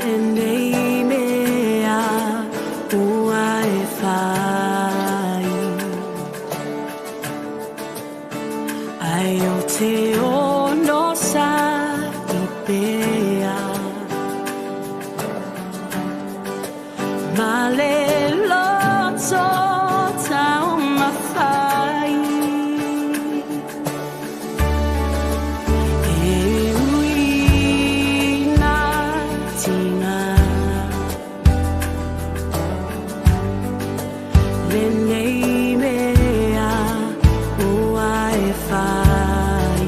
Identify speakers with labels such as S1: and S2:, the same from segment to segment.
S1: Lenei mea ua e fai. Ai o te ono sa i pea. Ma le loto tau mawhai. E ui nā tina. Lenei mea ua e fai.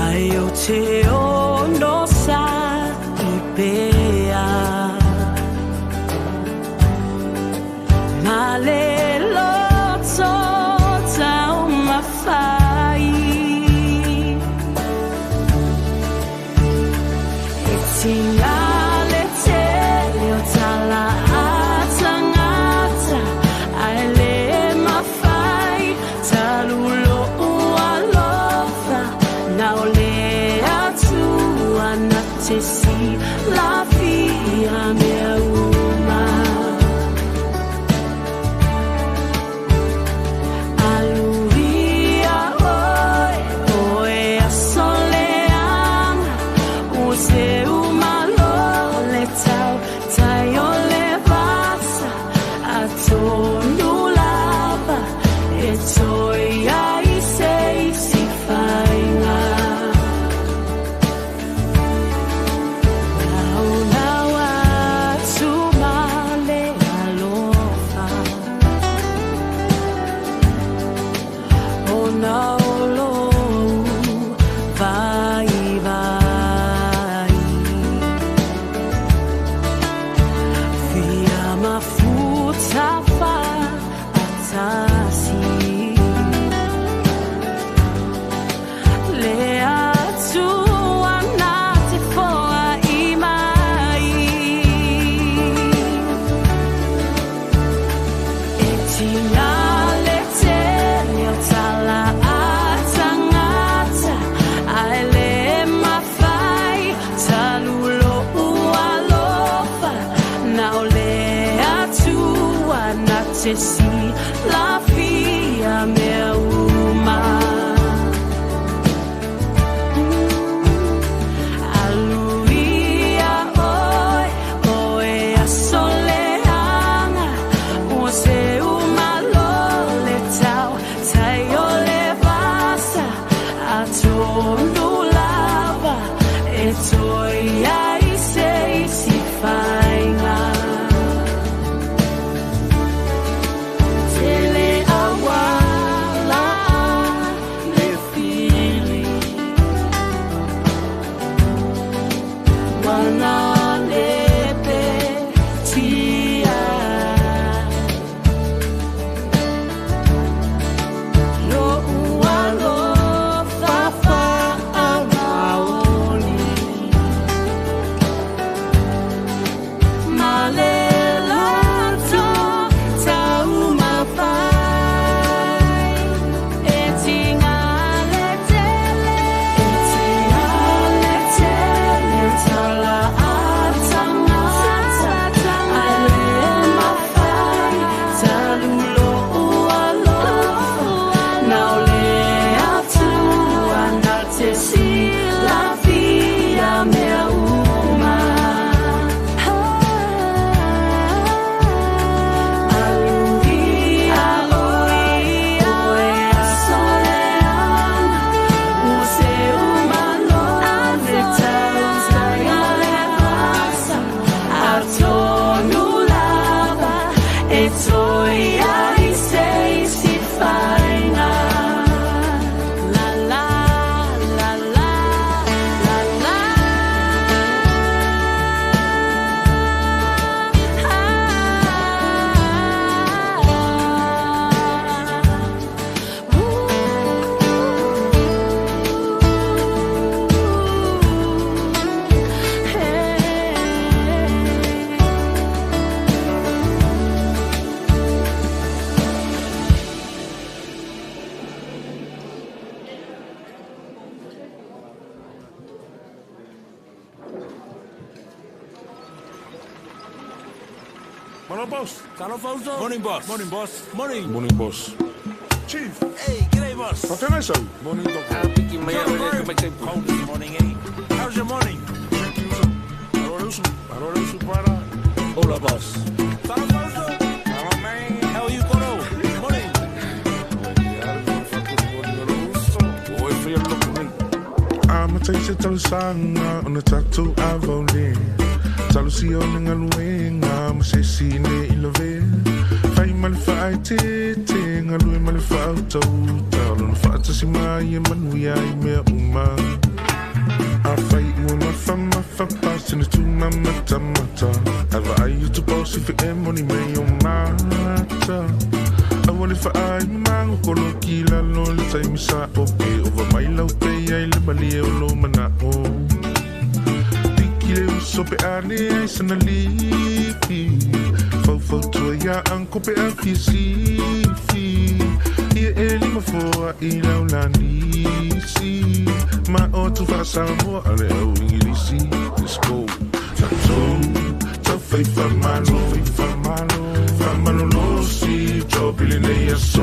S1: Ai o te ono sa i pea. Ma le loto tau mawhai. E tina le tele o tala a tangata, ai le mawhai, talulo ua lofa, na o le atua na te si la fia mea uma. Aluia oe, oe a soleanga, o se umalo le tau, tai o le vasa, a tonu lava, e toi ai se isi whainga. Nau nau atu ma le alofa. O na o lou vai vai. Fia mafuta fa atasi. Le atua na te foa i mai. E tina le tele o tala a tangata, ai le mawhai, talulo ua lofa, na o le atua na te si la fia mea uma. Aluia oe, oe a soleanga, o se umalo le tau, tai o le vasa, a tonu lava, e toi ai se isi whainga. Tele awala le fili, wana le tia. Lo ua lo fa fa
S2: Malo boss.
S1: Talofa uso.
S2: Morning boss.
S1: Morning boss. Morning.
S2: Morning boss. Chief.
S1: Hey, g'day boss.
S2: Whatengai Morning doctor.
S3: Piki mai au le mai te
S1: Cold this morning, eh? How's your morning?
S2: Thank you sir. Alo usu. Alo usu para.
S1: Hola boss. Talofa uso.
S3: Hello man.
S1: How are you, Koro? Morning.
S2: Amata i se talosaga ona tatou avaole talosia o le galuega ma se isi le i lavea fai ma le faaeteete galue ma le faautauta o lona faatasi mai e manuia ai mea uma afai ua mafamafa pasene tumamatamata ae vaai atu paosi fe'e moni mei o mata aua le faai mamago koloki lalo le taimi sa ope ova mai lau pei ai le malie o lo mana'o piki le uso pe ane ai sana lifi faufautua iā anko pe a fiasifi ia e lima foa i laulanisi ma o tu faasamoa a le au ingilisi. Let's go. Tatou taufai faamalo faamalolosi topili nei aso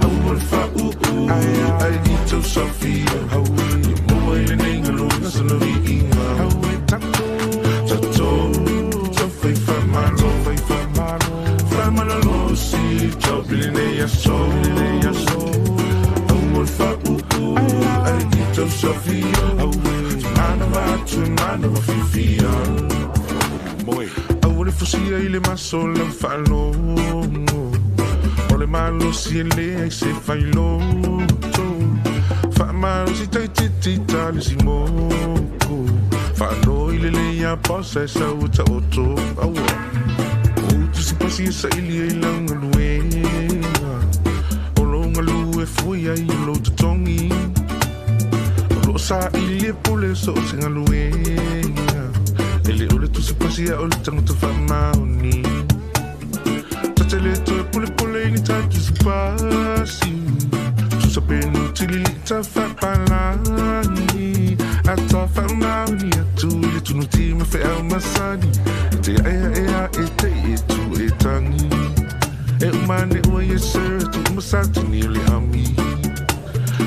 S2: aua le faauu ai i tausafia ia maua i lenei galuega sana viiga tatou taufai faamalo faamalolosi topili nei aso aua le faauu ai i tausafia manava atu manava fiafia.
S3: Moi.
S2: Aua le fusia i le maso lau faalogo o le malosi e leai se failoto faamalosi taititi le simoko faanoi lelei a posa e sau taoto aua o tusipasi e saili ai lau galuega o lou galue fui ai o lou totogi o loo saili e pule so o se galuega e le o le tusipasi a o le tagata faamaoni tatele toe pulepule i ni ta tusipasi tusa penu tilili ta faapalagi ata faamaoni atu i le tunuti ma feau masani e te aeaea e te e tu e tangi e umane ua yes sir tu umasatini o le ami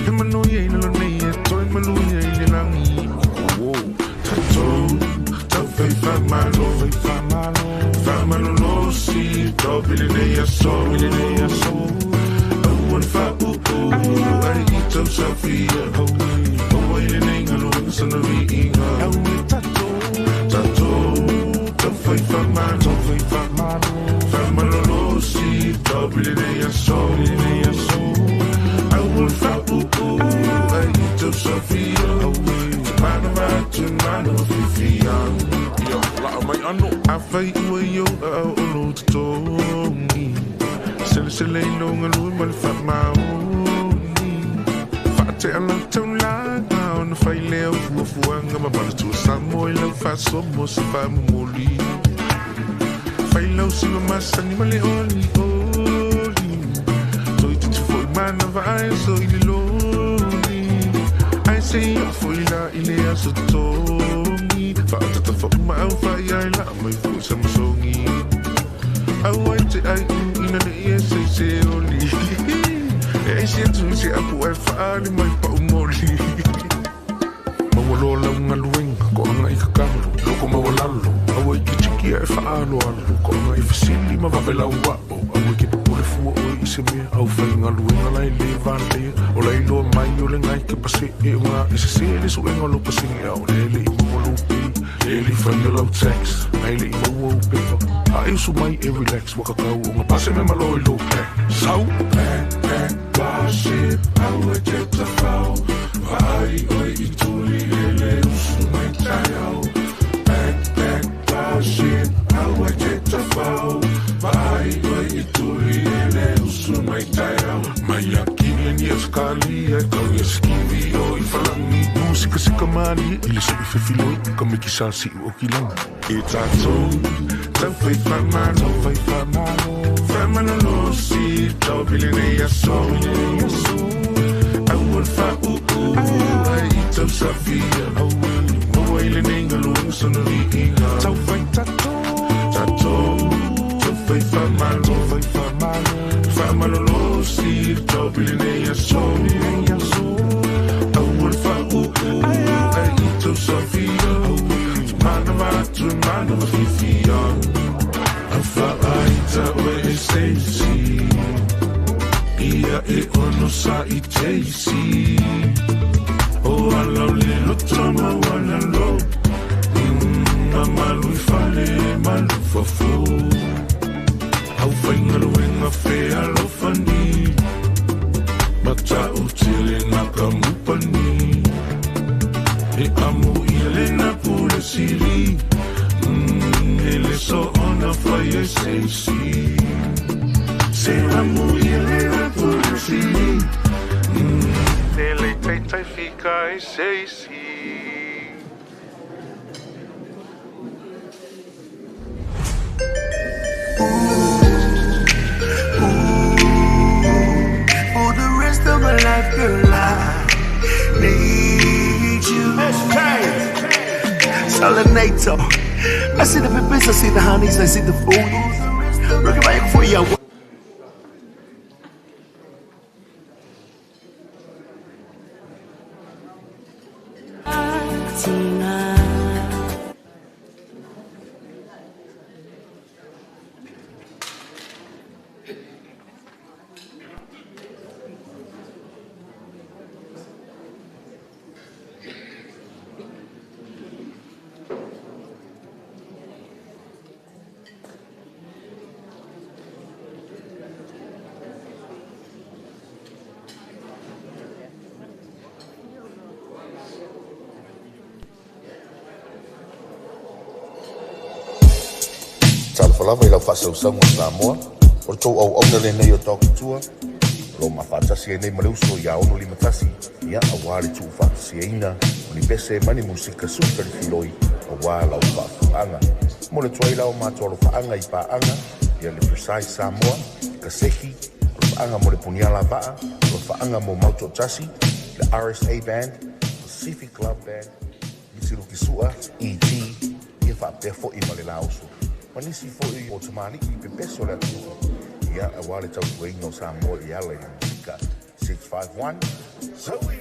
S2: he manuia i lalo nei e toe maluia i le lagi.
S3: Wow.
S2: Tatou taufai faamalo faamalolosi topili nei aso aua le faauu ai i tausafia maua i lenei galuega sana viiga tatou taufai faamalo faamalolosi topili nei aso aua le faauu ai i tausafia manava atu manava fiafia.
S3: Ia la mai ano.
S2: Afai ua i ou aao o lou totogi selesele i lou galue ma le faamaoni faatea lau taulaga ona fai lea o fuafuaga ma manatua Samoa i lau faasoa mo se faamomoli fai lau siva masani ma le olioli toititi fo'i manava ae so i le loli ae sei oo fo'i la i le aso totogi faatatafa'uma au fa'i ai laa mai fo'i sa masogi aua e te ai u ina ne'i e seise oli e aisi atu i se apu ae faali mai pa'umoli maua loa lau galuega ko'aga i kakalo loko maualalo aua i ke tiki ae faaaloalo ko'aga i fesili ma vave lau a'o aua i ke popole fua oe i se mea au faigaluega lae lē valea o lailoa mai o legai ke pase'e o gā e sesē le su'ega o lou pasege a o lea le'i maua lou pei le le faia lau tax ai le'i maua ou pepa a e usu mai e relax ua kakau o ga pase me malo i lou pack sau pack pack pase aua te tafau vaai oe i tuli e le usu mai taiao pack pack pase aua te tafau vaai oe i tuli e le usu mai taiao mai akili ni askalia kau ia skivi o i falangi musika sika malie i le su'i fefiloi ka meki sa si'u o kilagi e tatou taufai faamalo faamalolosi topili nei aso aua le faauu ai i tausafia maua i lenei galuega sana viiga taufai tatou Fifia Afa aita oe e seisi Ia e ono sa i teisi O alau le loto ma wala lo Inga malu i fale malu fafo Au whainga luenga fe alofani Mata o tele na kamupani E amu i le na pule sili Ele so ona fai e seisi Se amu i le na pule sili Ele teitai fika e seisi.
S4: For the rest of my life, girl, I need you. Salinato. I see the pimples, I see the honeys, I see the foodies. Looking back for you.
S5: Talofa lava i lau faasausauga o Samoa, o le tou auauna lenei o Taokitua, o lo o maafaatasi ai nei ma le uso ia 651, ia aua le tuufaatasiaina o ni pese ma ni musika sui filoi aua lau faafofogaaga. Mo le tuai lao matou alofaaga i paaga, ia le Precise Samoa, Kaseki, alofaaga mo le Puniala Vaa, alofaaga mo Mautoatasi, le RSA Band, Pacific Club Band, Misiluki Sua, ET, ia faapea foi ma le Lauso. Ma nisi foi o tamalii pepese o le atunuu, ia aua le tautuaina o Samoa i ala i le musika. 651, Zoe!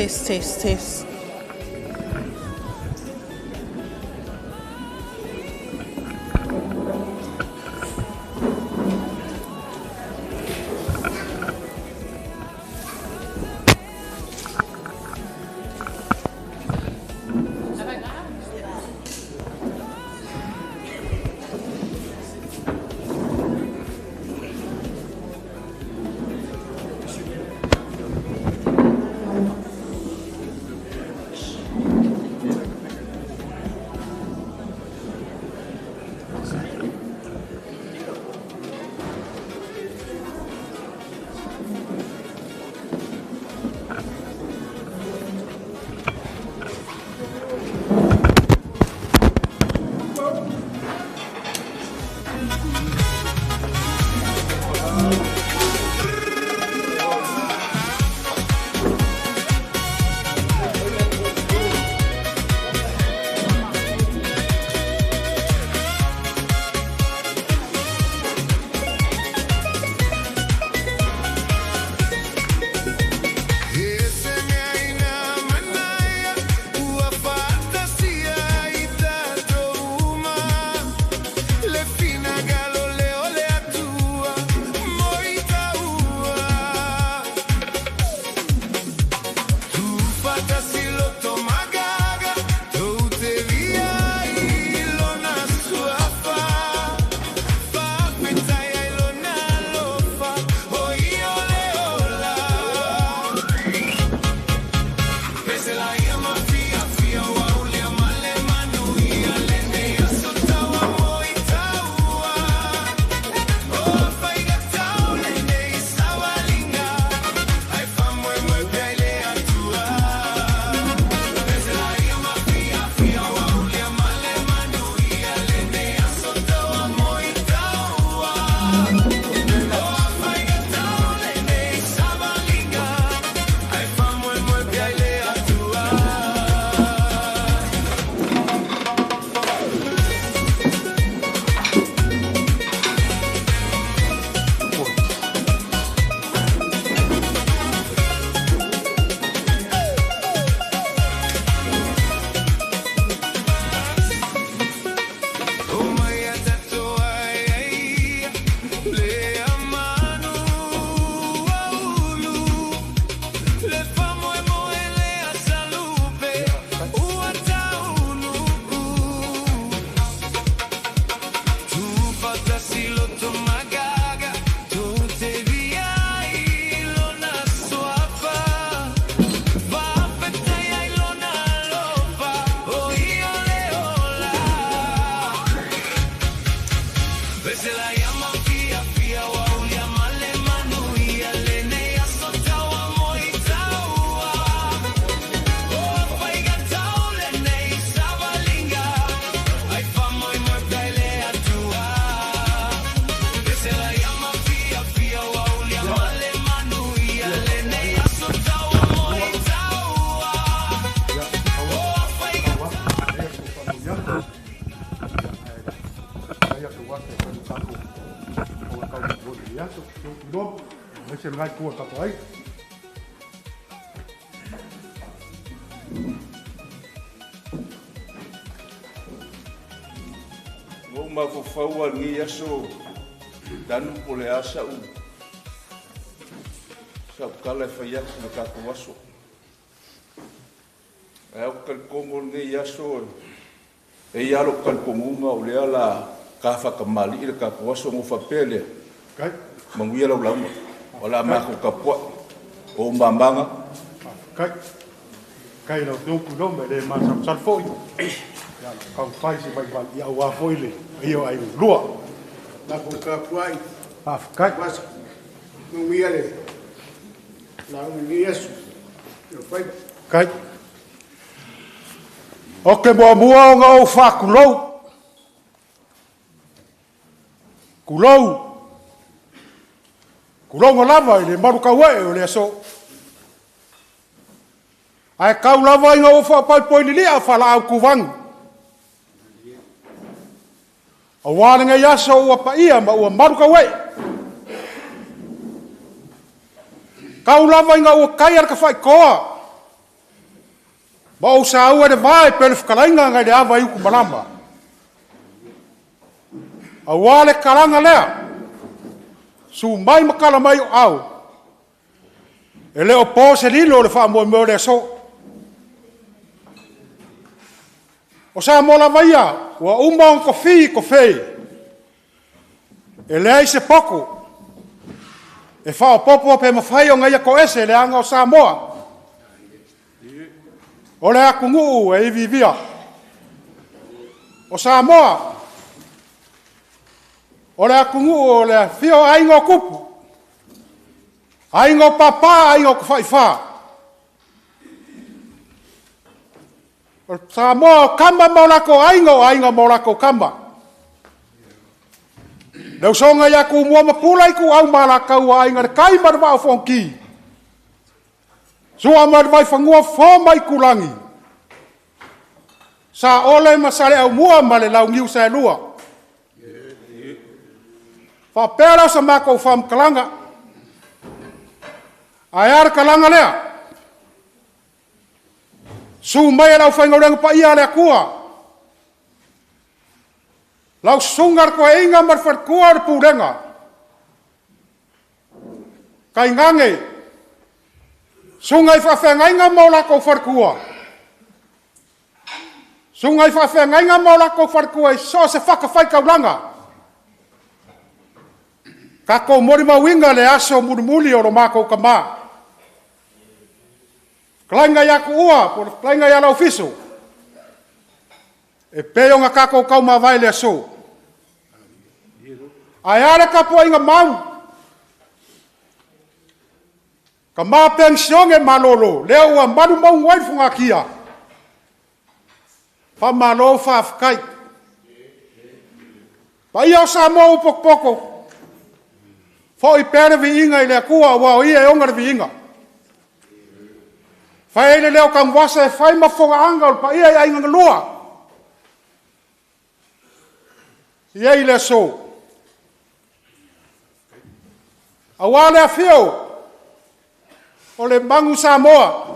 S6: Test, test, test.
S3: Ua ou mafaufau lava i lenei aso Tanu po o le a sa'u tala e fai atu i le tatou aso. Ae ou te talitonu o lenei aso e i ai lava lou talitonuga o lea o le a ta faatamalii le tatou aso ona ou faapea lea, manuia lau lauga, o le a matou tapuai, o ou mama na.
S2: Faafetai. Faafetai i lau Afioga Tuiloma, e le masalosalo foi. Ia, taumafai se vaivai aua foi le paia o aiga e lua.
S7: Tatou tapuai.
S2: Faafetai.
S7: Manuia le lauga i lenei aso. Alofa.
S2: Faafetai. Ou te muamua ona ou faatulou, tulou, tulouna lava i le malutauee o le aso. Ae tau lava ina ua faapoipoi lilia faalaau tuvanu. Aua lenei aso ua paia ma ua malutauee. Tau lava ina ua taia le tafaitoa
S6: Ma ou saua le vae pe le whakalaiga ngai le ava i uku malama. Auā le kalaga lea, su mai ma kala mai o au, e le o po se lilo o le faamoemoe o le aso. O Samoa lava ia, ua uma ona tofi tofe, e leai se poto e faaopoopo pe mafai ona ia toese leaga o Samoa o le atunuu e iviivia. O Samoa o le atunuu o le afio o aiga o Tupu, aiga o Papa, aiga o Tafaifa. O Samoa o Tama ma o latou aiga, o Aiga ma o latou Tama. Le usoga ia Tumua ma Pule, Ituau ma Alataua, Aiga i le Tai ma le Vaa o Fonoti, Sua ma le Vaifanua, Fofo ma Aitulagi, Saole ma Saleaaumua ma le Launiu Saelua. Faapea lea o sa matou faamatalaga, ae a le kalaga lea? Susu mai e le aufaigaluega paia a le Atua, lau susuga i le toeaina ma le faletua o le pulega, tainane susuga i faafeagaiga ma o latou faletua, susuga i faafeagaiga ma o latou faletua i so o se fatafaitaulaga, tatou molimauina le aso mulimuli o lo matou tama. Fetalaiga ia Tuua po o le fetalaiga ia Laufiso, e pei ona tatou taumavae i le aso. Ae a le tapuaiga mau, tama penisione malolo, lea ua malumaunu ai le fogatia, faamalo faafetai. Paia o Samoa ua potopoto, foi pea le viiga i le Atua aua o Ia e ona le viiga. Fai ai le leo o Tanuvasa e fai ma fofogaaga o le paia i aiga na lua. E i ai le aso, aua le afio o le Manu Samoa,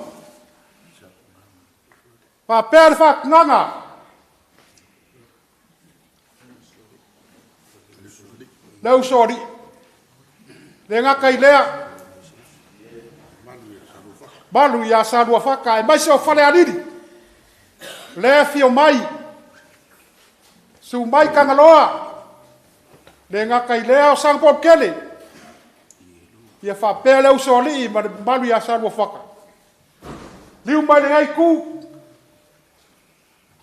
S6: faapea le faatinaga le usoalii. Le gata i lea, malu ia Saluafata aemaise o Falealili, le afio mai, susu mai Tagaloa, le gata i lea o Sagapolutele, ia faapea le usoalii ma le mamalu ia Saluafata. Liu mai lenei itu,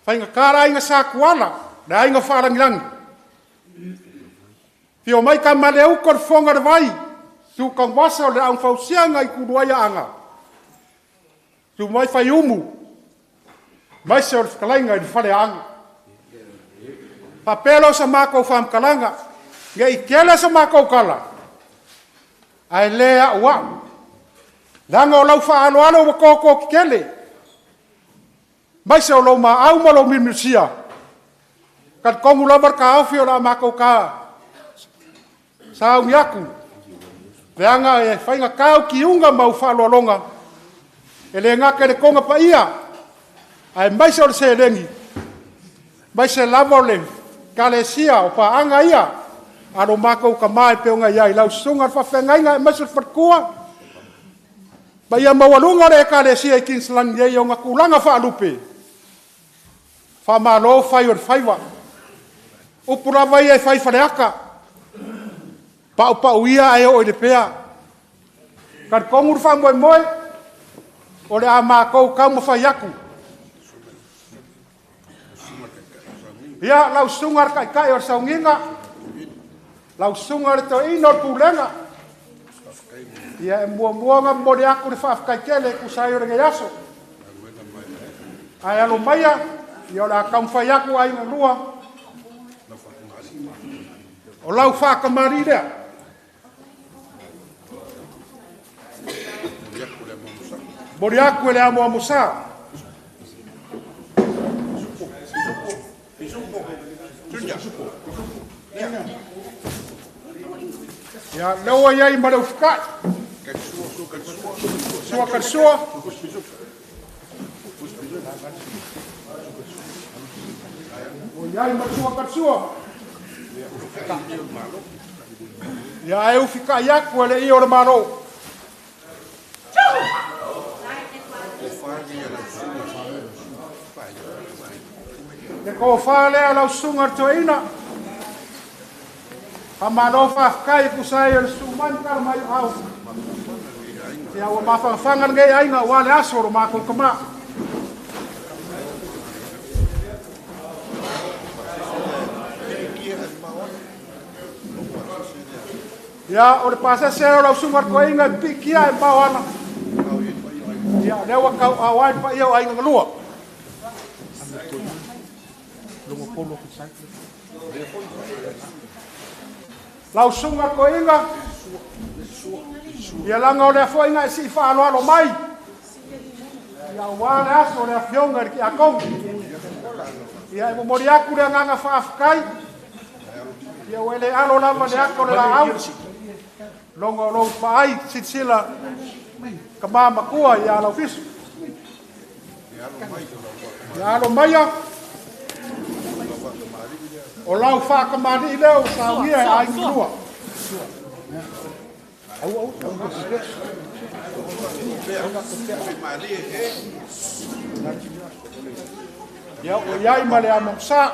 S6: faigata le aiga Satuala, le aiga Faalagilagi. Afio mai Tamaleuta o le Fofoga o le Vai, susu Tanuvasa o le Laau na Fausia na itulua ai Aana, susu mai Faiumu, aemaise o le fetalaiga i le Faleaana. Faapea lea o sa matou faamatalaga, ne i tele sa matou tala, ae le auau, leaga o lau faaaloalo ua toto tetele, aemaise o lou maau ma lou milimilisia, talitonu lava le taofi o le a matou sauni atu, leaga e faigata ou tiuga ma ou faaaloaloga, e le gata i le toga paia, aemaise o le seleni, aemaise lava o le ekalesia o paaga ia, a lo matou tama e pei ona i ai lau susuga i le faafeagaiga aemaise o le faletua, paia maualuga o le ekalesia i Kingsland nei i ona tulaga faalupe, faamalo fai o le faiva. Upu lava ia e fai Faleata, paupau ia ae oo i Lepea. Talitonu le faamoemoe, o le a matou taumafai atu. Ia, lau susuga i le Taitai o le Sauniga, lau susuga i le Toeaina o le Pulega, ia e muamua ona momoli atu le faafetai tele e tusa ai o lenei aso. Ae alo maia, ia o le a taumafai atu aiga lua, o lau faatamalii lea. Momoli atu e le amoamo sa. Ia, lea ua i ai ma le ufikai. Sua kalisua. Iai matua katsua. Ia ai ufika iaku ele i o le malo. Le kofa lea lau susuga le toeaina. Faamalo faafetai e tusa ai o le susu mai ma tala mai o au. Ia ua mafangafaga lenei aiga aua le aso o lo matou tama. Ia o le pasese o lau susuga le toeaina e pipikia e mao ana. Ia lea ua tauaau ai le paia o aiga na lua. Lau susuga le toeaina, ia laga o lea foi na e sii faaaloalo mai. Ia aua le aso o le afioga i le tiakono. Ia e momoli atu le agaga faafetai. Ia ua ele alo lava le ata o le laau. Logo o lou paai silasila tama matua ia Laufiso. Ia alo maia o lau faatamalii lea ua saunia e aiga lua. Ia ua iai ma le amogasa.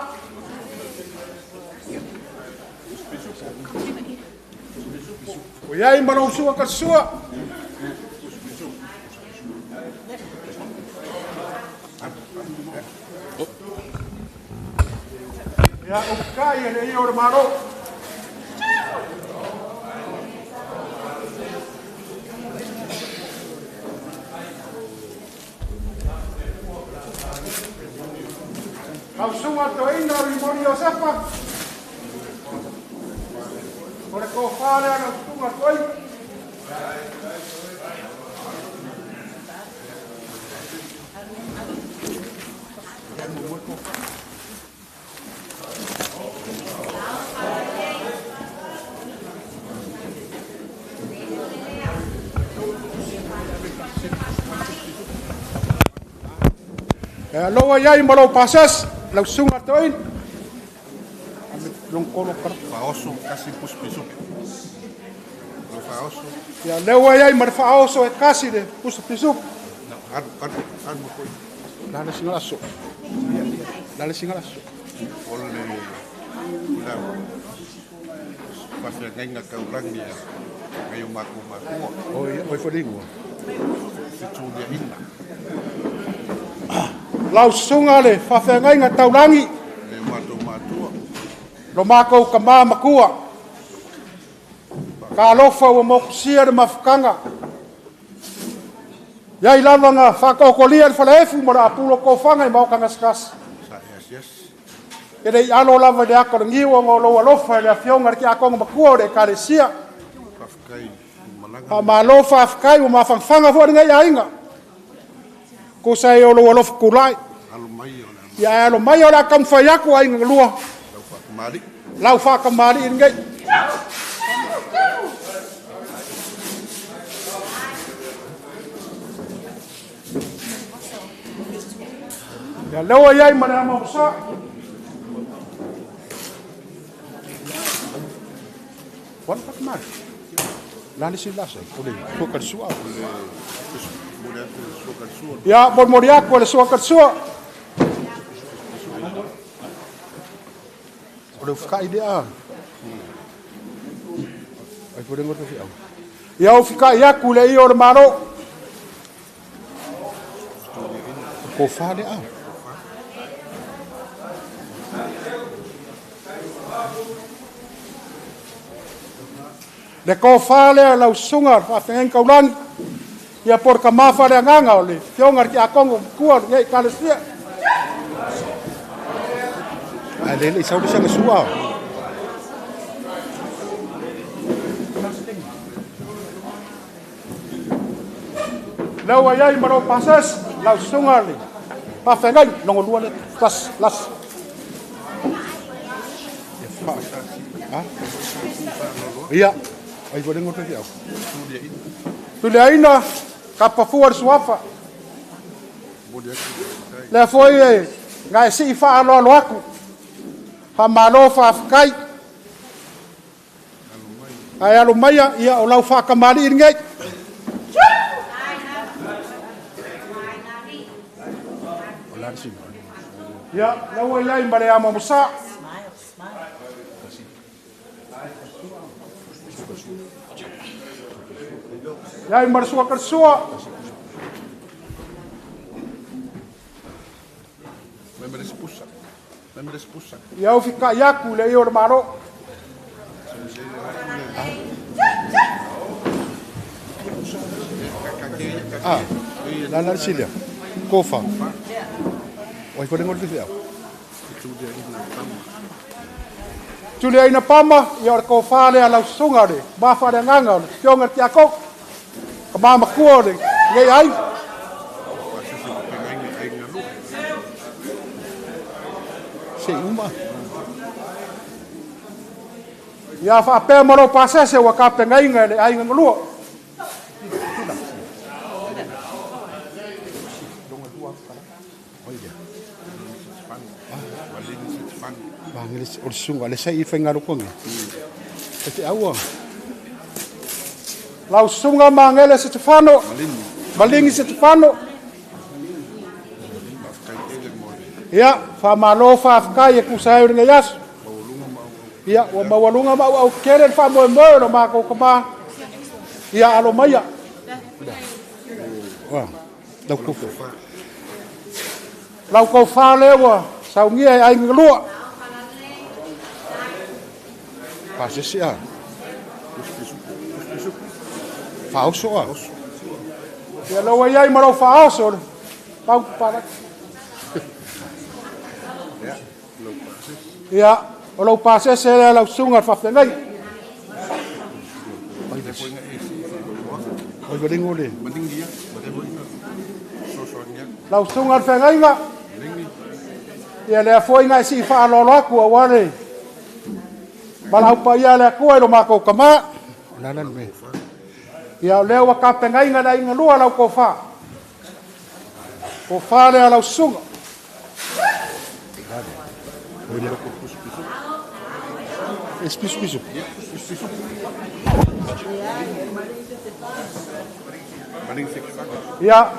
S6: Ua iai ma lou sua katasua. Ia upukai e le ia o le malo. Lau susuga le toeaina o Rimoni Iosefa. O le tofa lea lau susuga le toeaina. Aloa iai ma lou pasese, lau susuga le toeaina. Long kolo kara.
S5: Faaoso kasi pusi pisupi. Lo faaoso.
S6: Ia lea ua iai ma le faaoso e kasi le pusi pisupi.
S5: Alu, alu, alu ma foi.
S6: La le singa aso. La le singa aso.
S5: O le lau faafeagaiga taulagi a ngai o matou matua.
S6: Oi, oi faligua.
S5: Fetuliaina.
S6: Lau susuga le faafeagaiga taulagi.
S5: Le matou matua.
S6: Lo makou tama matua. Talofa ua mokusia le mafutaga. Iai lava na faataotolia le falaefu ma le apulo tofaga i maota gasegase. E le i alo lava i le ata o le niu ona o lou alofa i le afioga i le tiakono matua o le Ekalesia. Faamalo faafetai ua mafanafana foi lenei aiga. Tusa ai o lou alofa tulai. Ia ae alo mai o le a taumafai atu aiga na lua. Lau faatamalii lenei. Ia lea ua i ai ma le ama o sa. Wana fatamali. La le si lasa, o le sua kalasua. Ia, molimoli atu e le sua kalasua. O le ufikai lea. Ai fo lengo te au. Ia ufikai atu le ia o le malo. Ko wha lea. Le kofa lea lau susuga le faafeagaiga taulagi. Ia po le tama faaleagaga o le fioga le tiakono matua o lenei Ekalesia. Ae le le i sau le siaga sua. Lea ua i ai ma lou pasese, lau susuga le faafeagaiga, logo lua le las, las. Ia, ai fo lengo te au. Tuliaina, kapafua le suafa. Lea foi e ngai sii faaloalo atu. Faamalo faafetai. Ae alo maia ia o lau faakamalii lenei. Ia, lau ai ma le ama mosa. Ia i ma le sua kalasua. Ia au fika iaku le ia o le malo.
S5: Ah, la la silia. Kofa. Oi ko lengo le fiao.
S6: Tuli aina pama ia o le kofa le ala usunga le mafa le nganga le fionga te ako. Ka mama kua le ngai ai.
S5: Se uma.
S6: Ia whaapea maro pasese wa ka pengainga le ainga ngalua.
S5: O le sunga, le sai i whainga rokonga. E te aua.
S6: Lau sunga mangele se te whano. Malingi se te whano. Ia, whamalo whaafkai e kusa e ringa yasu. Ia, ua maualunga mau au kere le whamoe moe o mā ka mā. Ia, alo maia.
S5: Lau kofa.
S6: Lau kofa lewa, saungia e ainga lua.
S5: Pasese a. Whaoso a.
S6: Ia, lau ai ai marau whaoso. Pau para. Ia, o lau pasese le lau sunga whawhengai.
S5: Oi valengo le.
S6: Lau sunga whengainga. Ia lea foi ngai si whaalolo aku a wale. Malau pa ia lea kua i lo mākou kama.
S5: O la la me.
S6: Ia o lea wa ka pengainga na inga lua lau kofa. Kofa lea lau sunga.
S5: Espisu pisu.
S6: Ia,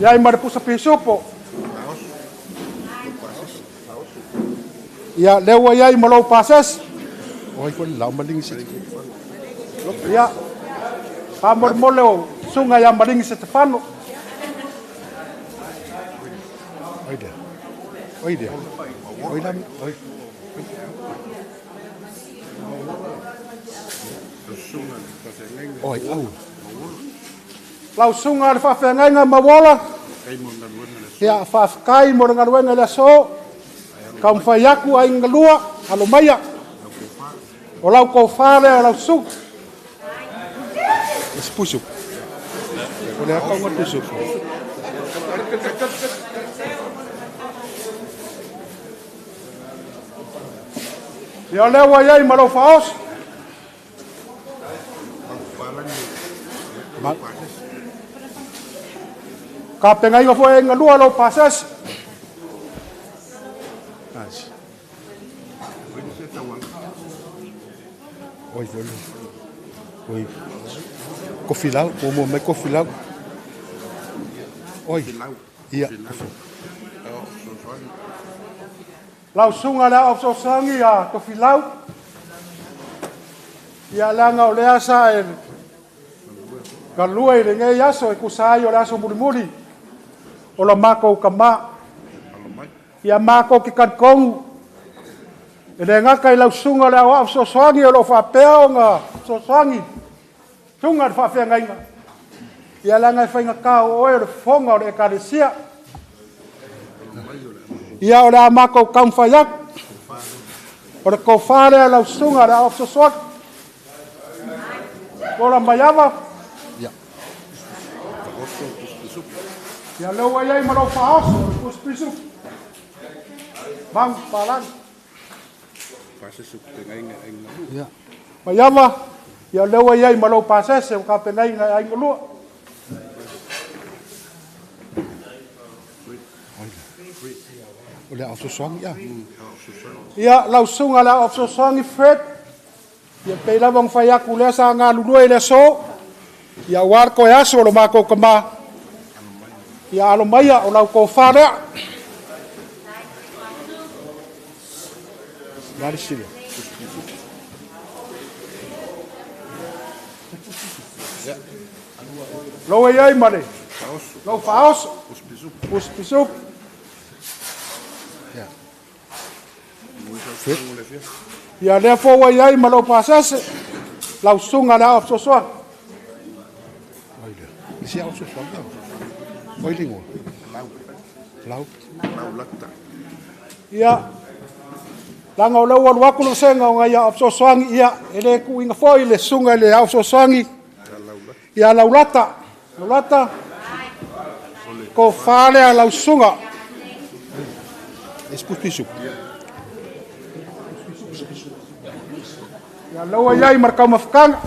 S6: ia i maripusa pisupo. Ia lewa ia i malau pases.
S5: Oi ko lau malingi se.
S6: Ia, whamoremole o sunga ia malingi se te whano.
S5: Oi dea. Oi dea. Oi lam, oi. Oi, au.
S6: Lau sunga le whawhengainga mawola. Ia whawhakai mo le ngaluenga le aso. Kaumwhai aku ai ngalua, alo maia. O lau kōwha lea o lau sunga.
S5: E pusu. O le akaunga pusu.
S6: Ia lea iai ma lau whaoso. Ka pengainga foi ngalua lau pasese.
S5: Oi, oi, oi. Kofilau, o mo mai kofilau. Oi. Ia.
S6: Lau sunga lea o sosangi a kofilau. Ia langa o lea sa e galua i le ngei aso e kusa ai o le aso mulimuli. O la mākou ka mā. Ia mākou ki kankongu. E le ngaka i lau sunga lea o au sosoangi o lo whapea o ngā sosoangi. Tunga le whawhengainga. Ia langa e whainga kao oe o le whonga o le ekalesia. Ia o le a mākou kaumwhai aku. O le kōwha lea lau sunga lea au sosoangi. Ora maiava.
S5: Ia.
S6: Ia leu ai ai ma lau whaoso o le pusupisu. Mang palangi.
S5: Ia.
S6: Maiava, ia leu ai ai ma lau pasese o ka pengainga ai ngalua. O le fesoasoani ia. Ia, lau susuga le ao fesoasoani Fred, ia pei lava ona fai atu lea sa galulue i le aso, ia aua le toe aso o lo matou tama, ia alo maia o lau tofa lea. Lau ai ai ma le lau faaoso pusipisupi. Ia lea foi ua i ai ma lou pasese lau susuga le ao fesoasoani. Ia laga o lea ua alu atu le vasega o nai ao fesoasoani, ia e le tuuina foi le susuga i le ao fesoasoani ia Laulata. Laulata, tofa lea lau susuga. Ia lau ai ma le taumafataga.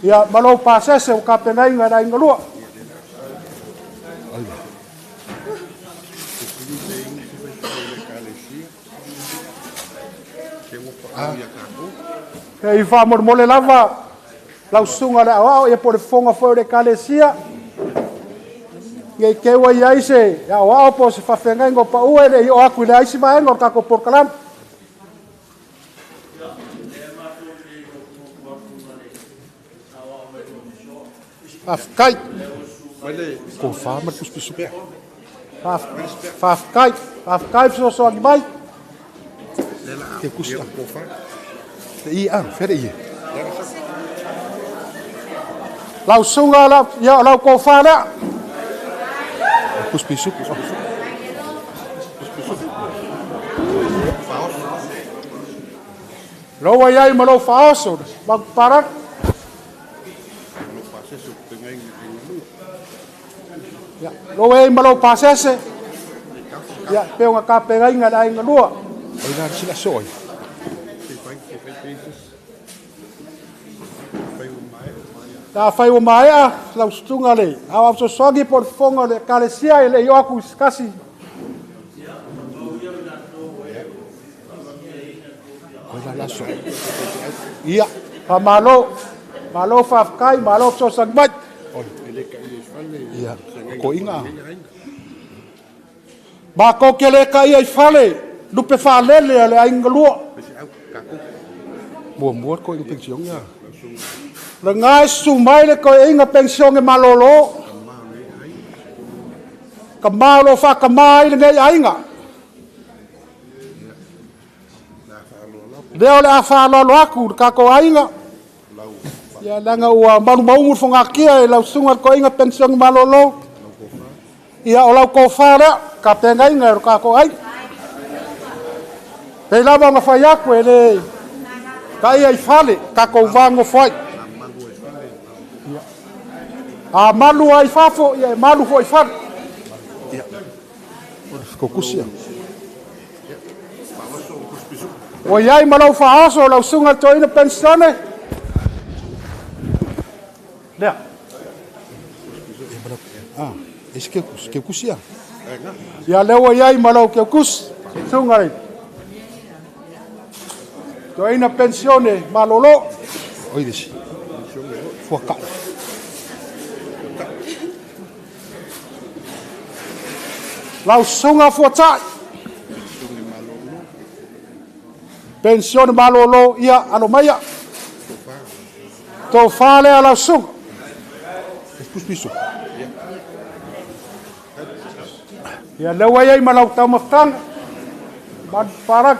S6: Ia ma lou pasese o tapenaina e le aiga lua. E i faamolemole lava lau susuga le aoao ia po o le fofoga foi o le Ekalesia. Ia i te ua i ai se aoao po o se faafeagaiga o paua e le i oo atu i le aisi vaega o le tatou polokalame. Faafetai. Tofa ma le pusipisupi. Faafetai. Faafetai fesoasoani mai.
S5: Ke kusi a. Te i a, fere i.
S6: Lau susuga la, ia o lau tofa lea.
S5: Pusipisupi.
S6: Lau ai ai ma lou faaoso, mau parak. Ia, lau ai ma lou pasese. Ia, pe o ngā pegainga le aiga lua.
S5: Oi nā sila soy.
S6: Ta fai o maea, lau susuga le ao fesoasoani po o le fofoga o le Ekalesia e le i oo atu i se kasi.
S5: Oi la la soy.
S6: Ia, faamalo. Malo faafetai, malo fesoasoani mai.
S5: Ia, ko inga.
S6: Matou ke le kaia i fale, lupe faalele a le aiga lua.
S5: Mua mua ko inga pension ia.
S6: Le ngai su mai le ko inga pension e malolo. Ka malo whakamā i le nei aiga. Lea o le a whaalalo aku le kako aiga. Ia langa ua marumaumu le whangakia e lau susuga le koiga pension malolo. Ia o lau kofa lea, ka pengaiga e le kako aiga. Pei lava ona fai aku e le ka ia i fale, kako vago fai. A malu ai fafo, ia e malu foi fale.
S5: Ia. Kokusia.
S6: O iai ma lau faaoso, lau susuga le toeaina pensione. Lea.
S5: Ah, ese ke keukusia.
S6: Ia lea ua iai ma lau keukusi, susuga le toeaina pensione malolo.
S5: Oi desi. Fuakai.
S6: Lau susuga fuatai. Pensione malolo ia alo maia. Tofa lea lau susuga.
S5: Puspisu.
S6: Ia lea ua iai ma lau taumafataga. Manu parak.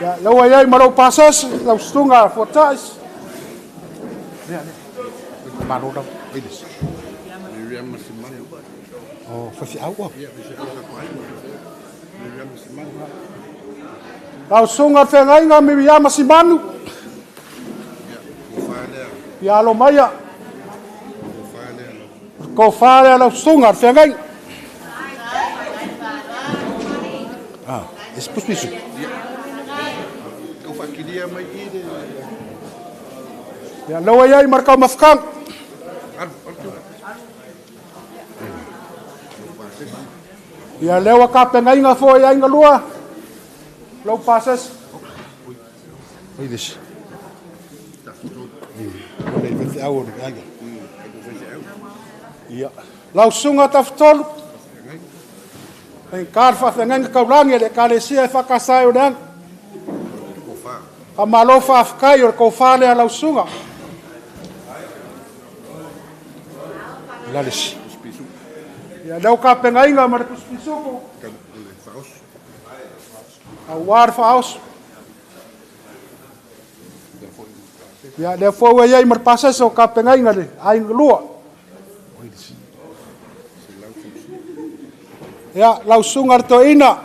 S6: Ia lea ua iai ma lau pasese, lau susuga fuatai.
S5: Lea, lea. Malo lau, oi desi. Oh, fafi au.
S6: Lau susuga whengaiga Miriama Simanu. Ia alo maia. Ko whare lau susuga whengaiga.
S5: Ah, ese puspisu.
S6: Ia laua iai ma le taumafataga. Ia lea ua tapenaina foi aiga lua lou pasese. Lau susuga Tafatolu, faigata le faafeagaiga taulagi a le Ekalesia e faakasa ai o Leaga. Faamalo faafetai o le tofa lea a lau susuga. Ia lea ua tapenaina ma le pisupisuku aua le faaoso. Ia lea foi ua i ai ma le pasese o tapenaina le aiga lua. Ia lau susuga le toeaina,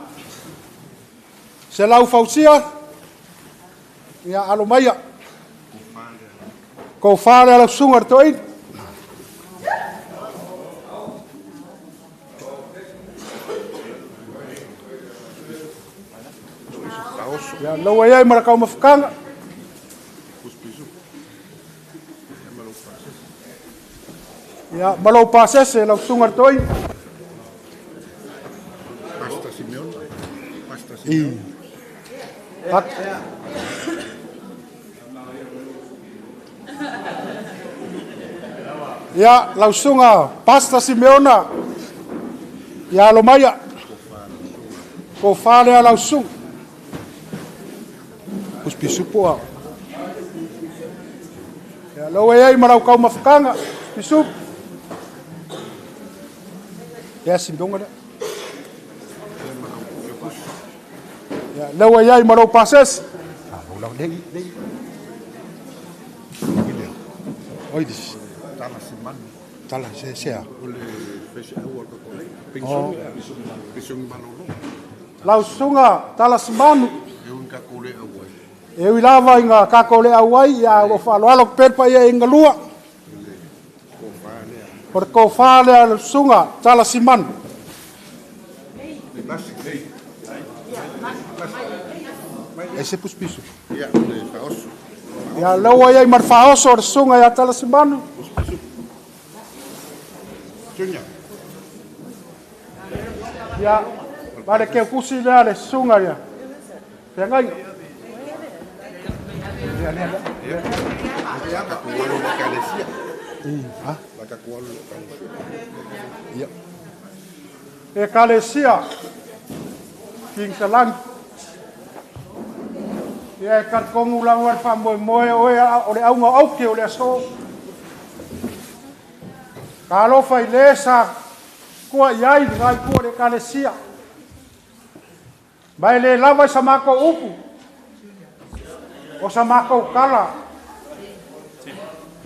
S6: Selau Fausia, ia alo maia. Tofa lea lau susuga le toeaina. Ia laua i ai ma le taumafataga. Ia ma lou pasese lau susuga le toeaina. Ia lau susuga Pasta Simeona, ia alo maia. Tofa lea lau susuga. Pisupisupu a. Ia laua i ai ma lau taumafataga, pisupu. Ia Simeona lea. Ia laua i ai ma lou pasese. Lau susuga Talasimanu, e ui lava ina tatou le auai, ia o lo o faaaloalo pea le paia i galua. O le tofa lea lau susuga Talasimanu. E se pusipisu. Ia laua i ai ma le faaoso o le susuga ia Talasimanu. Ia, ma le keukusi lea le susuga ia. Feagaiga. Ia. Ekalesia Kingsalangi. Ia e talitonu lava le faamoemoe oe o le auga o auke o le aso. Talofa i le sa kua i ai le ngai kua le Ekalesia. Ma e le lava i sa matou upu, o sa matou tala,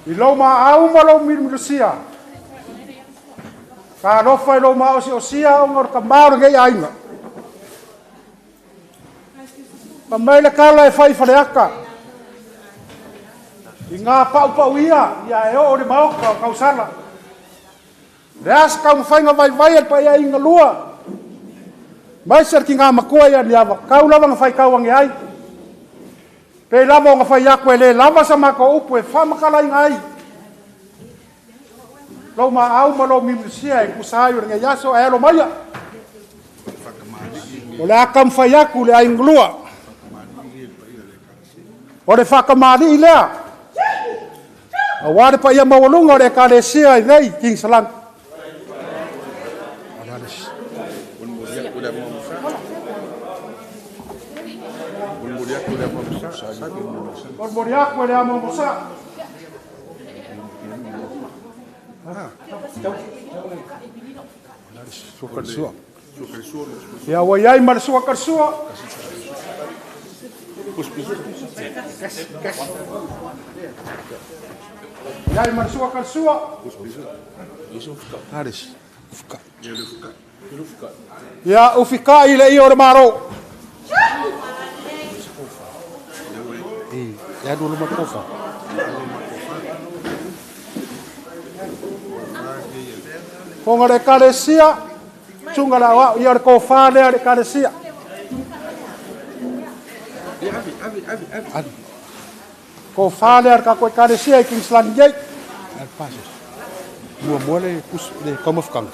S6: i lou maau ma lou milumilusia. Talofa i lou maosiosia ona o le kamā o lenei aiga. Pa mai le kala e fai faleaka. I ngā paupau ia, ia e oo le maoka o kausala. Le asa taumafaiga vaivai a le paia i galua. Mai se ki ngā makua ia ni ava. Kau lava nga fai kau ange ai. Pe lava o nga fai aku e le lava sa mako upu e whamakala inga ai. Lou ma au ma lou mimilisia e kusa ai o le ngai aso e alo maia. O le aka mwhai aku le ainglua. O le whakamali i lea. A ware pa ia maualunga o le ekalesia i nei King Salang. O le moriaku e le amo mosa. Ia ua iai ma le sua karsua. Iai ma le sua karsua. Ia ufikai le ia o le maro. Ia dulu ma kofa. Fonga le ekalesia, tunga la wa ia le kofa le ekalesia. Tofa lea a le tatou Ekalesia i Kingsland nei. Ae le pasi. Muamua le pus le taumafataga.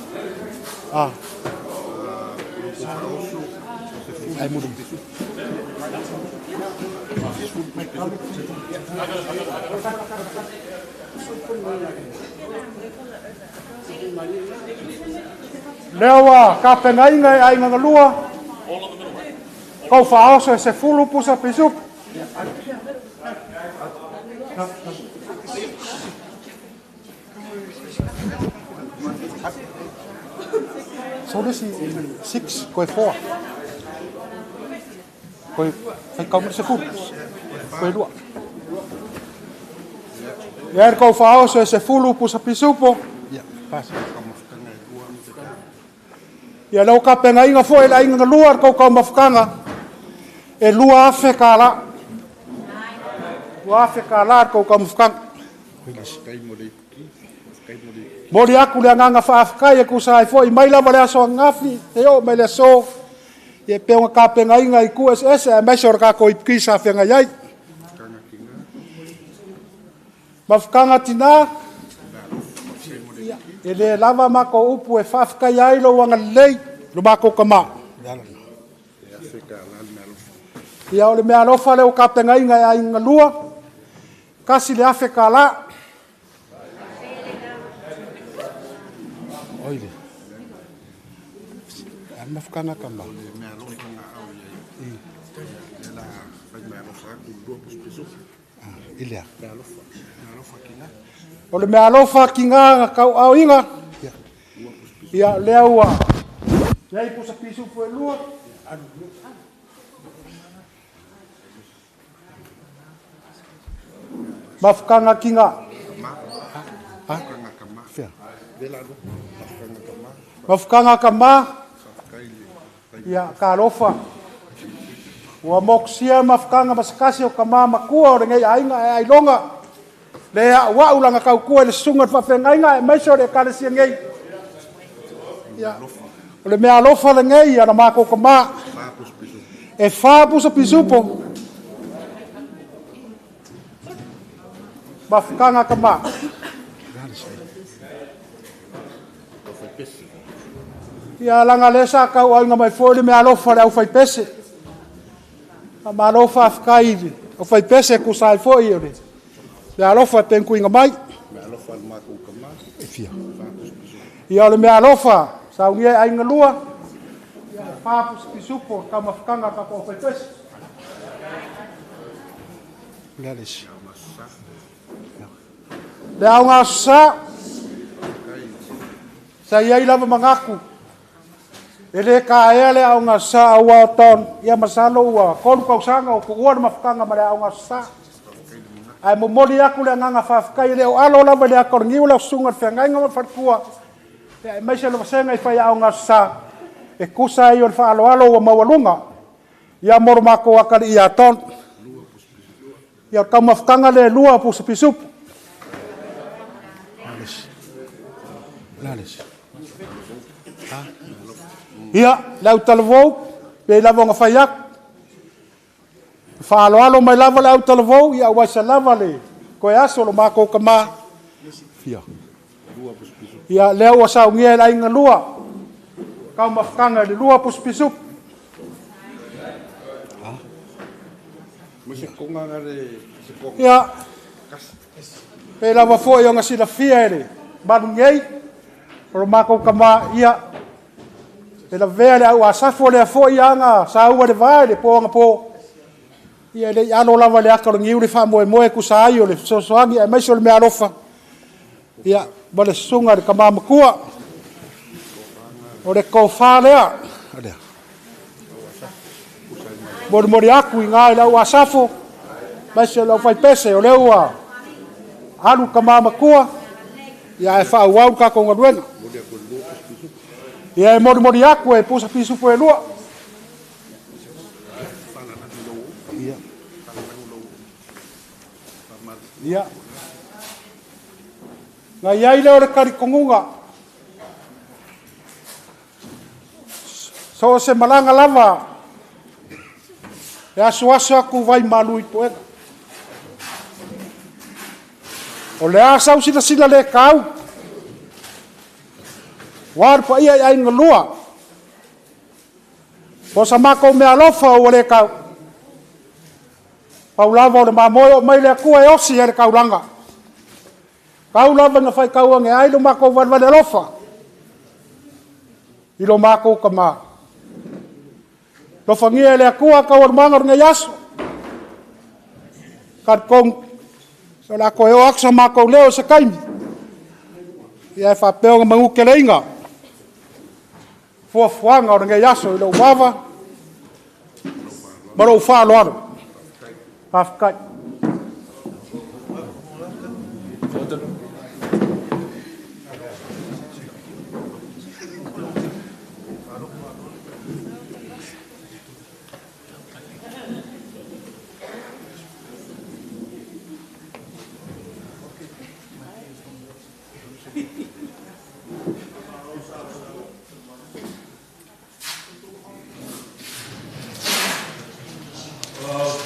S6: Ah. Ai mulu. Lea ua tapenaina e aiga na lua, kou faaoso e 10 pusa pisupu. So le isi 6 koe 4. Koe faitau mai le 10. Koe 2. Ia e kou faaoso e 10 pusa pisupo. Ia lea ua tapenaina foi e le aiga na lua le tou taumafataga e 2,000 kālā. 2,000 kālā le tou taumafataga. Momoli atu le agaga faafetai e tusa ai foi mai lava le aso ananafi e oo mai le aso, ia e pei ona tapenaina i itu eseese aemaise o le tatou ipuki sa feagai ai. Mafutaga tinā, ia, e le lava matou upu e faafetaia ai lou agalelei, lo matou tama. Ia, o le meaalofa lea ua tapenaina e aiga na lua, 1,000 kālā. Oi le. A mafutaga tama. I lea. O le meaalofa tiga na tauaaoina, ia lea ua i ai pusa pisupo e lua. Mafutaga tiga. Ha? Fea. Mafutaga tama, ia talofa. Ua mokusia mafutaga ma se tasi o tama matua o lenei aiga e ailoga. Le a'u a'u laga tautua i le susuga i le faafeagaiga aemaise o le Ekalesia nei. Ia, o le meaalofa lenei a na matou tama. E 4 pusa pisupo. Mafutaga tama. Ia laga lea sa tauaaoina mai foi le meaalofa le aufaipese. Faamalo faafetai i le aufaipese tusa ai foi o le meaalofa e penkuiga mai. Ia o le meaalofa saunia e aiga lua, ia e 4 pusa pisupo taumafataga a tatou aufaipese. Le alesi. Le aoga aso sa, sa i ai lava manatu, e le taea le aoga aso sa aua o ton, ia masalo ua 3 tausaga o tuua le mafutaga ma le aoga aso sa. Ae momoli atu le agaga faafetai e le o alo lava i le ata o le niu le susuga i le feagaiga ma le faletua, ia aemaise le vasega i fai aoga aso sa, e tusa ai o le faaaloalo ua maualuga, ia mo lo matou atalii ia ton. Ia o le taumafataga le 2 pusa pisupo. Ia, le autalavou, pei lava ona fai atu. Faaaloalo mai lava le autalavou, ia aua se lava le toe aso lo matou tama. Fia. Ia, lea ua saunia e le aiga lua, taumafataga i le 2 pusa pisupo. Ia, pei lava foi ona silafia e le malu nei, o lo matou tama, ia, e lavea le au asafo lea foi aga saua le va i le po agapo. Ia, e le i alo lava le ata o le niu le faamoemoe tusa ai o le fesoasoani aemaise o le meaalofa. Ia, ma le susuga i le tama matua. O le tofa lea. Molimoli atu i ngā i le au asafo, aemaise o le aufaipese, o lea ua alu tama matua, ia e faaauau le tatou galuega. Ia e molimoli atu e pusa pisupo e 2. Ia. Na iai lea o le talitonuga. So o se malaga lava e asoaso atu vai malu i puega. O le a sau silasila le kau. Ua le paia i aiga lua. Po sa makou mea alofa ua le kau. Pau lava o le mamoe o mai le Atua e osi ai le taulaga. Kau lava ina faitau ane ai lo makou valevale alofa i lo makou tama. Alofagia e le Atua taualumaga o lenei aso. Talitonu o le a toe oo atu sa matou leo i se taimi, ia e faapea ona manuteleina fuafuaga o lenei aso i lou ava ma lou faaaloalo. Faafetai.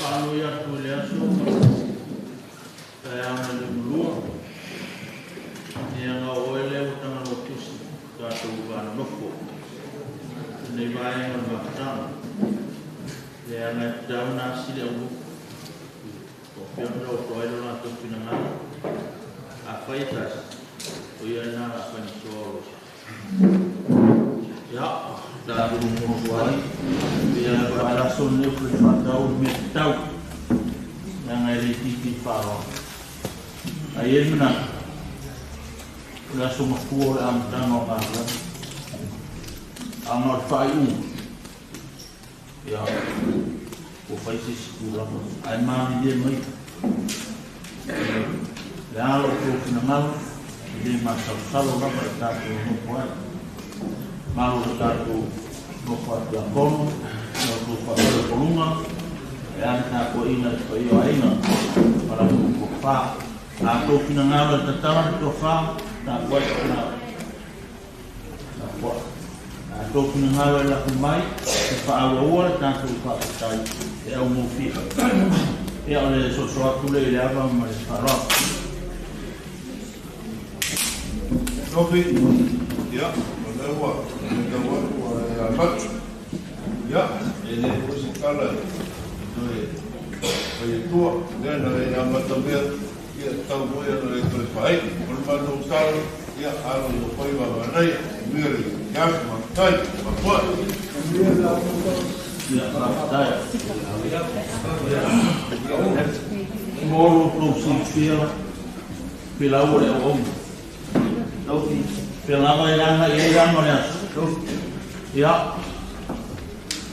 S8: Faanoi atu i le aso taeao na liugalua, ia na o oe lea ua tagaloa tusi tatou vanonofo lenei vaega o le mafutaga leaga e tatau ona asi le auluku o fea ona taoto ai lo latou finagalo. Afai e tasi o ia lena o le a faigasoa o ia tatou nofonofo ai ia le faalaso lenei o le faatau le mea tatau leaga e le itiiti le faaaloalo. Ae i ai le manatu o le aso mafua o le amataga o galuega a na o le faaiuga ia ua fai se isi tulaga ae malilie mai le a lo outou finagalo e le masalosalo lava le tatou nofo ai. Malo le tatou nofo a tiakono na outou faafalepoluga e a le tapuaiga i le paia o aiga ma la outou tofa. A outou finagalo e tatala le tofa, tapuai tapuai. A outou finagalo e lafo mai e faaauaua le tatou faafetai e augofie. Ia o le soso atu lea i le ava ma le faaaloalo.
S2: Tofi, ia, o lea ua matau atu ua e amata. Ia, e le foi se tala e toe fai atua, lea na e amatamea, ia tatau foi ona e toe faaii. O le matou tala, ia, alo i lou faiva manaia, manuia le aso, faafetai, faafetai.
S8: Ia, faafetai. Mo lo outou silafia filau o le auauna. Pea lava e laga i ai lana o le aso. Ia,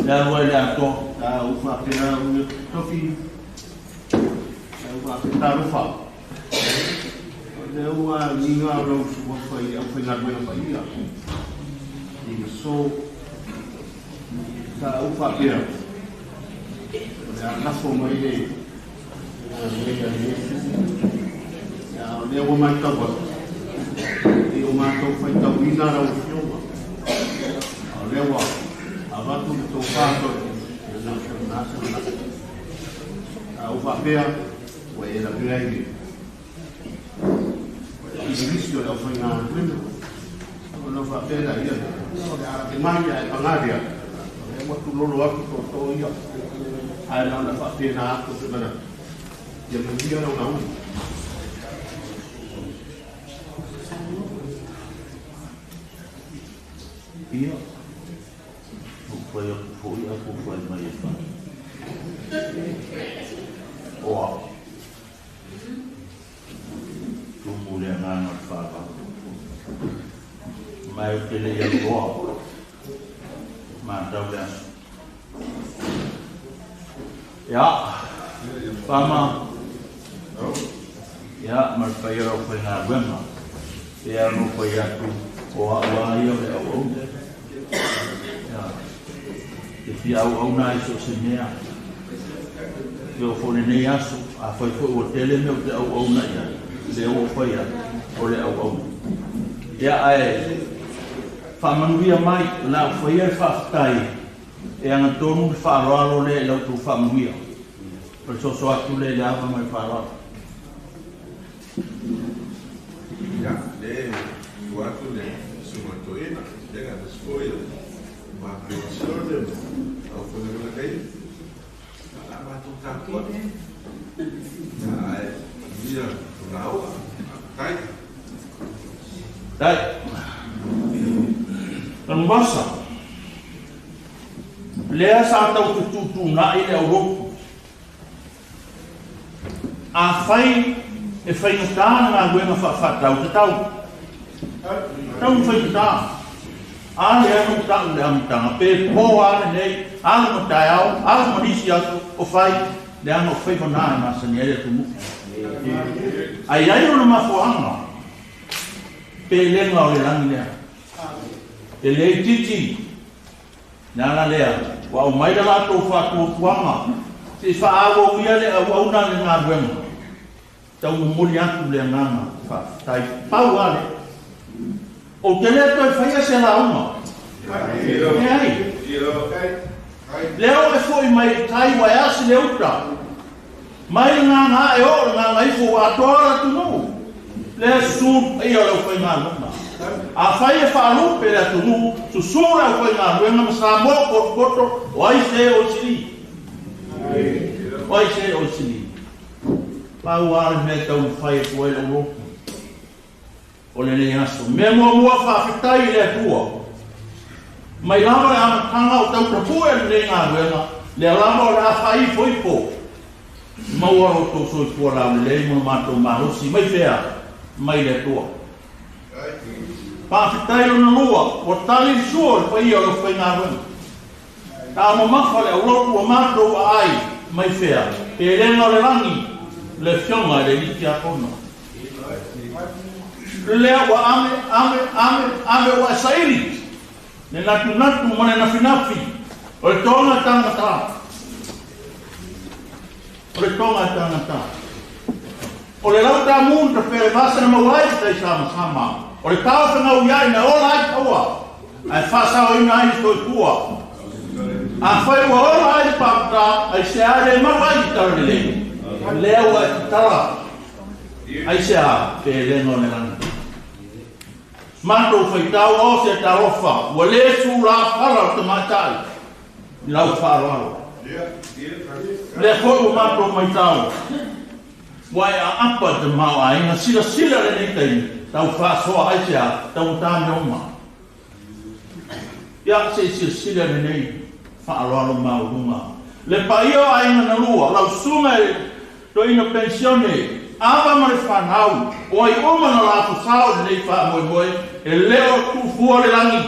S8: le alu ai le atoa.
S7: Sa ou faapea au tofi, sa ou faapea talofa. O lea ua agiga lou suafa i le aufaigaluega paia i le so. Sa ou faapea o le a lafo mai le galuega i Iesu. A o lea ua matau atu, i o matou faitauina lau Afioga. A o lea ua avatu le tofa toe, ia na o se lena se manatu. Sa ou faapea ua e lavea i le pisinisi o le aufaigaluega. Ona ou faapea lea, ia, o le a lave mai ae paga lea, o lea ua tulolo atu tootoo ia. Ae na ona faapena atu se manatu, ia manuia lau lauga.
S8: Ia, ou fai atu foi ae tou fai mai e fai. O au. Tumu le agaga o le faaaloalo. Ma ou te le i aluloa matau le aso. Ia, Fama, ia, ma le paia o le aufaigaluega. Ia, ona ou fai atu, o au lava ia o le auauna. Ia, e fia auauna ai so o se mea. E oo foi i lenei aso, afai foi ua tele mea ou te auauna i ai, lea ua ou fai atu, o le auauna. Ia, ae faamanuia mai, o le a ou faia le faafetai e agatonu le faaaloalo lea i la outou faamanuia. O le soso atu lea i le ava ma le faaaloalo.
S2: sia lauga. Tai.
S8: Tai. Tanumasa. Lea sa tau tututuna'i le aulotu. Afai e faigata le galuega faafaatau tatau. Tau faigata. A lea na ta'u le amataga pe po a lenei alu ma taeao alu ma nisi aso o fai leaga o faivanā e masani ai le atunuu. Ai ai ona mafuaaga pelega o le lagi lea. E le itiiti le ala lea ua aumai le latou faatuatuaga se'i faaauauia le auauna le galuega tau momoli atu le agaga faafetai pau a lea. Ou te lē toe faia se lauga leai. Lea o e fo'i mai i tai ua e asi le uta mai le gaga ae oo le gaga ifo ua atoa le atunuu. Lea susū paia o le aufaigaluega. Afai e faalupe le atunuu, susū le aufaigaluega ma Samoa potopoto o ai se o i sili. O ai se o i sili. Pau lava le mea e taumafai atu ai lou loto o lenei aso. Mea muamua faafetai i le Atua. Mai lava le amataga o tautapue lenei galuega, lea lava o le a faaifoifo. Maua lo outou soifua laulelei ma lo matou malosi mai fea mai le Atua. Faafetai lona lua, ua tali le sua o le paia o le aufaigaluega. Taumamafa le aulotu ua matou aai mai fea, pelega o le lagi, le afioga i le alii tiakono. Lea ua ame, ame, ame, ame ua e saili le natunatu ma le nafinafi o le toga tagata. O le toga tagata. O le lau tamu na tape le vasa na maua ai se tai samasama. O le tao fegaui na ola ai taua, ae faasaoina ai le soifua. Afai ua ola ai le papata, aisea le mau ai le talalelei. Lea ua e tatala, aisea pelega o le lagi. Matou faitau o se talofa, ua lē sulafala o tamaitai i lau faaaloalo. Lea foi ua matou maitau, ua e aapa i tamaoaiga silasila lenei taimi, tau faasoa aisea taugata mea uma. Ia se'i silasila lenei faaaloalo maualuga. Le paia o aiga na lua, lau susuga i le toeaina penisione, ava ma le fanau, o ai uma na lafosao i lenei faamoemoe, e le o tuufua le lagi.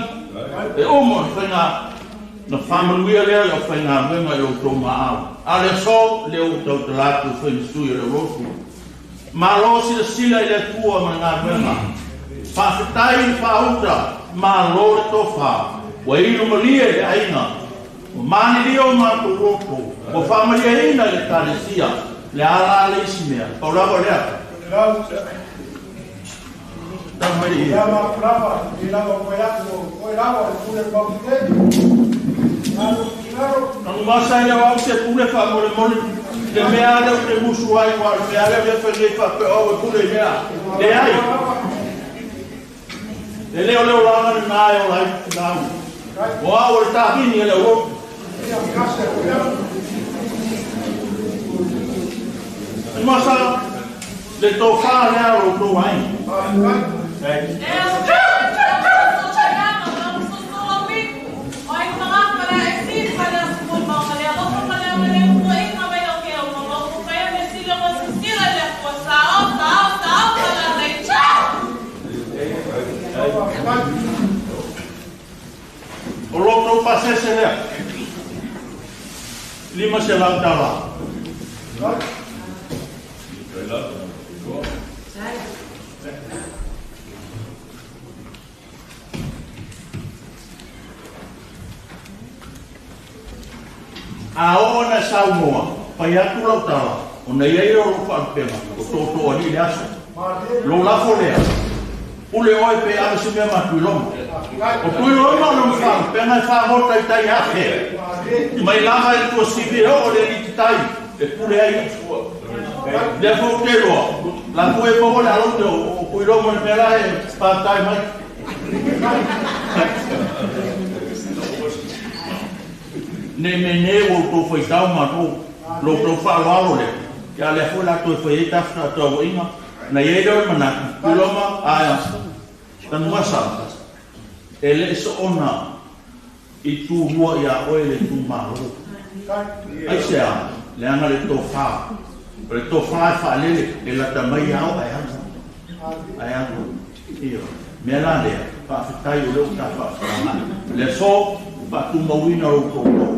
S8: E uma o le faiga na faamanuia lea le aufaigaluega i outou maau. A o le aso, lea ua tautala atu e fai ma sui o le aulotu. Malo silasila i le Atua ma le galuega. Faafetai i le faauta, malo le tofa, ua inu malie le aiga, ua malilio o matou loto, ua faamalieina i le Ekalesia, le a la le isi mea, pau lava lea. Tau mai le ia.
S6: Ia ma lava, i lava koe atu, koe lava, le pule mau te.
S8: Tanumasa e le au se pule faamolemole le mea lea ou te musu ai ua o le mea lea e fai nei faapea o e pule i mea. Leai. E le o le olaga lenā e ola ai le finau. O au o le tahini e le aulotu. Tanumasa le tofa lea o lo outou aiga. O lo outou pasese lea, $500. A oo ina e saunoa, fai atu lau tala, ona i ai lea o lou faalupega, o tootooalii le aso. Lou lafo lea, pule oe pe ave se mea ma Tuiloma. O Tuiloma o lona faalupega e fagota i tai afe. Mai lava i le tuasivi e oo le alii tatai e pule ai ia. Lea foi ou te iloa, la foi e maua le alaute o Tuiloma i le mea la e patai mai. Ne i meanē ua outou faitau matou, lo outou faaaloalo lea, Ia lea foi la toe fai ai tafefaatauaiga na iai lea o le manatu Tuiloma ae Tanuvasa e le soona i tulua ia oe le itumalo. Aisea? Leaga le tofa o le tofa e faalele e lata mai ao ae alu ae alu. Ioe, mea la lea, faafetai o lea ua ta faafetaga'i. Le aso, faatumauina lou tootoo.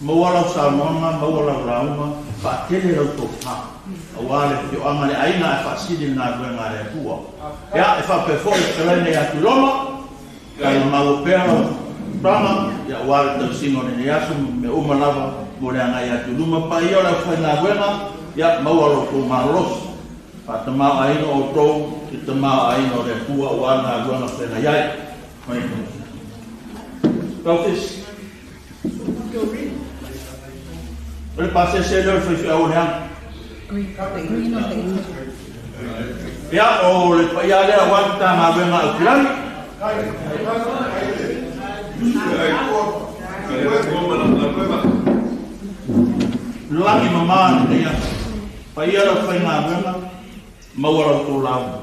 S8: Maua lau saunoaga, maua lau lauga, faatele lau tofa, aua le afioaga, le aiga ae faasili le galuega a le Atua. Ia, e faapea foi le fetalaiga ia Tuiloma, tala maua pea lau tama, ia, aua le tausiga o lenei aso ma mea uma lava mo le agai atu i luma. Paia o le aufaigaluega, ia, maua lo outou malolosi. Faatamaoaiga outou i le tamaoaiga o le Atua aua le galuega feagai ai. Taufisi. O le pasese lea o le faifeau o Leaga. Ia, o le paia lea aua le Matagaluega a Aukilani. Lagi mama lenei aso. Paia lau faigaluega, maua lau outou lauga.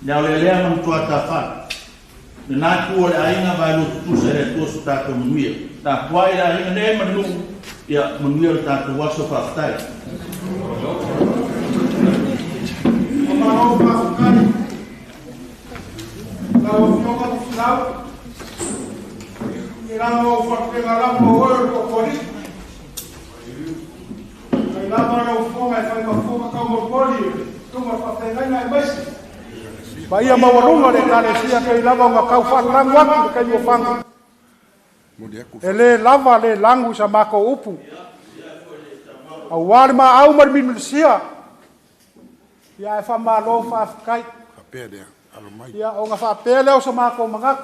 S8: Le aolelea ma matua tafai. Lena itu o le aiga vaelua tutusa e le Atua so tatou manuia. Tapuai le aiga nei ma le nuu, ia manuia le tatou aso. Faafetai.
S6: Faamalo faafetai i lau Afioga Tufilau i lana ou faalupega lava o oe o le Toafoalii. Mai lava lau fofoga e fai ma fofoga taumolimoli i le susuga o le faafeagaiga aemaise paia maualuga o le Ekalesia pei lava ona tau faalalagu atu i le taimi o fano. E le lava le lagu i sa matou upu, aua le maau ma le milimilisia, ia ae faamalo faafetai. Ia ona faapea lea o sa matou manatu,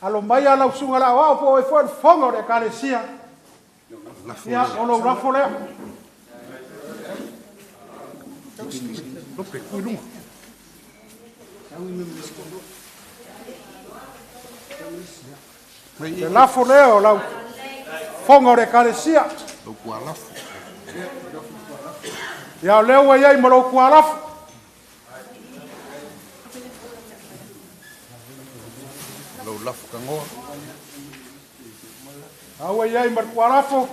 S6: alo mai a lau susuga i le aoao po o oe foi o le fofoga o le Ekalesia, ia o lou lafo lea. Le lafo lea o lau fofoga o le Ekalesia. Ia o lea ua i ai ma lou tualafo.
S5: Lou lafo kagoa.
S6: A ua i ai ma le tualafo.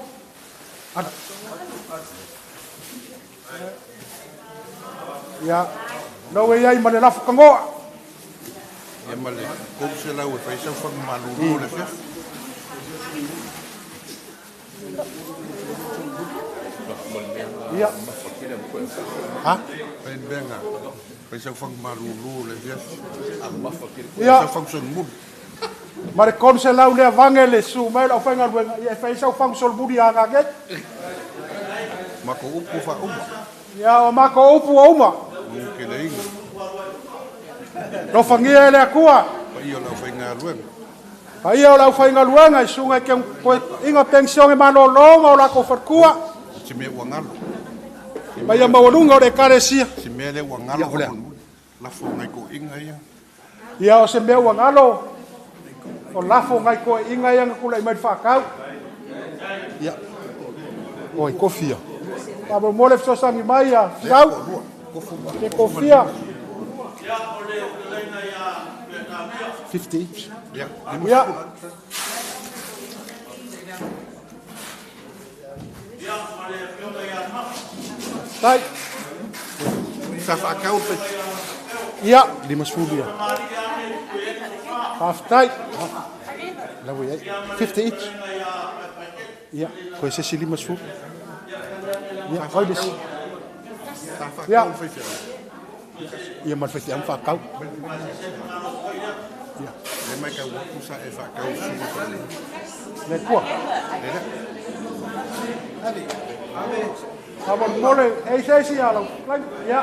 S6: Ia, lou e i ai ma le lafo kagoa.
S5: Ia ma le 300 e fai sau fanu malulu le afiafi.
S6: Ia. Ha?
S5: Fai le mea fai sau fanu malulu le afiafi.
S6: Ia.
S5: Sau fanu solomuli.
S6: Ma le 300 lea vange le su mai o le aufaigaluega, ia e fai sau fanu solomuli a gagei.
S5: Mako upu fa uma.
S6: Ia, o mako upu o uma.
S5: Mungu kele inga.
S6: Lofangia e le Atua.
S5: Paia o le aufaigaluega.
S6: Paia o le aufaigaluega i susuga i ke inga pensione malolo ma o latou faletua.
S5: Si mea ua galo.
S6: Paia maualuga o le Ekalesia.
S5: Si mea lea ua galo lafo ngai toeaiga ia.
S6: Ia o se mea ua galo o lafo ngai toeaiga ia na tulai mai le faatau.
S7: Ia. Oi, kofia.
S6: Faamolemole fesoasoani mai ia Fiau. Ke kofia.
S7: 50 each.
S5: Ia.
S6: Ia. Tai.
S5: Sa faakau pe.
S6: Ia.
S7: 50 ia.
S6: Faafetai.
S7: Lau ia. 50 each. Ia, koe se isi 50. Ia, oi le isi.
S5: Sa
S6: Ia.
S5: faakau le faifeau.
S7: Ia ma le faifeau faakau. Ia.
S5: Le mai kau aku sa e faakau suka fa le.
S6: Le kua.
S5: Le le.
S6: Faamolemole, e se isi ia lau. Ia.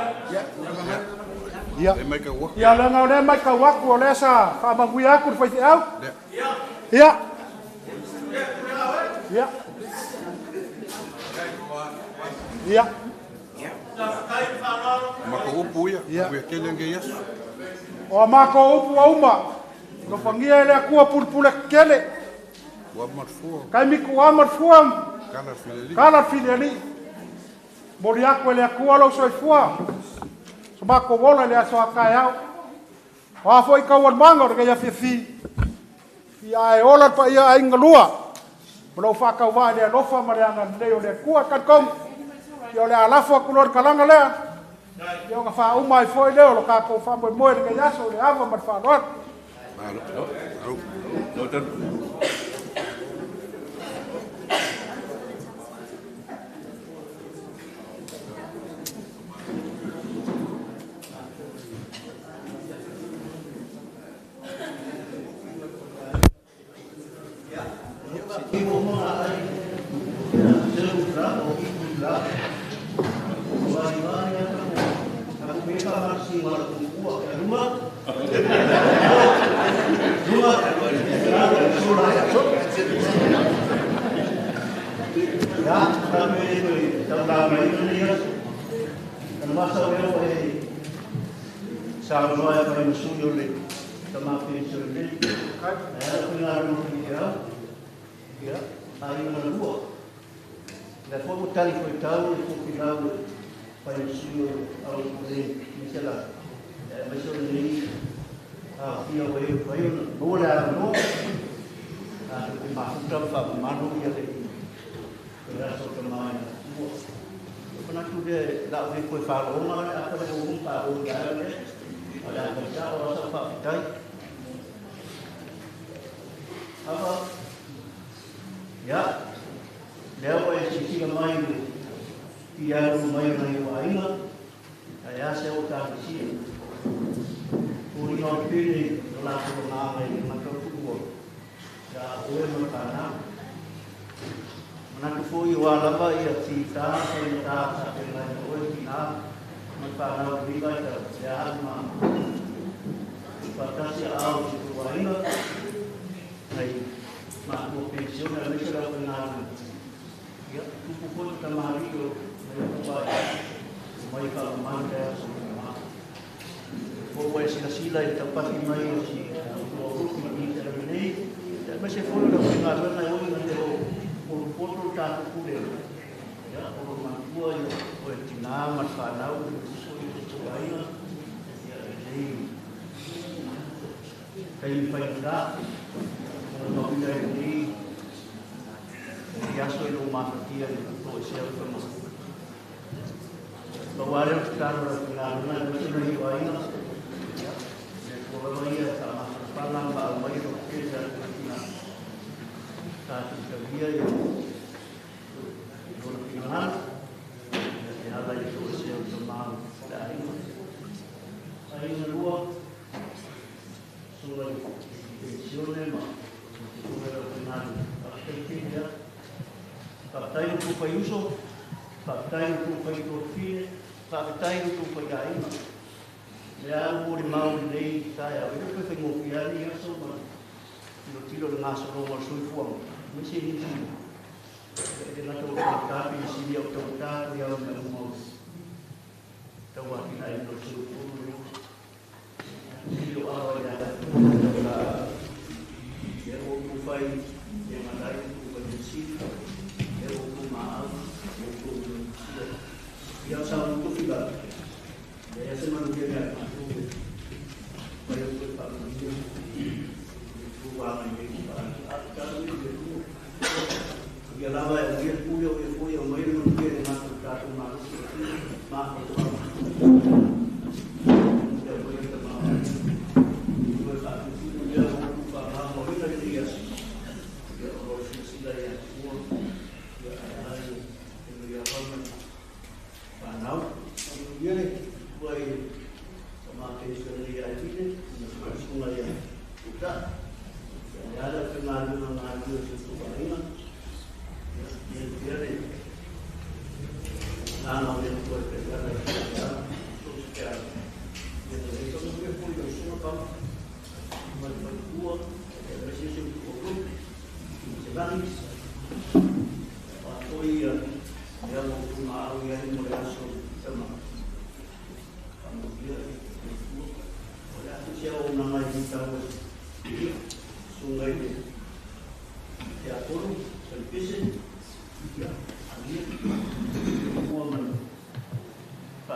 S7: Ia.
S5: Le mai kau aku.
S6: Ia, leaga o lea mai kau aku o lea sa faamanuia atu le faifeau.
S5: Le.
S6: Ia. Ia. Ia.
S5: Mako upu ia.
S7: Ia.
S5: Ua kele nge aso.
S6: O a makou upu ua uma. Lofagia e le Atua pulupule kele.
S5: Ua marfua.
S6: Kai miku a marfua.
S5: Kala fileli.
S6: Kala fileli. Moli atu e le Atua lou soifua, so matou ola i le aso a taeao. O a foi taualumaga o lenei afiafi, ia ae ola le paia aiga lua, ma lou faatauvaa i le alofa ma le agalelei o le Atua. E talitonu, ia o le a lafo atu loa le talaga lea, ia ona faauma ai foi lea o lo tatou faamoemoe i lenei aso i le ava ma le faaaloalo.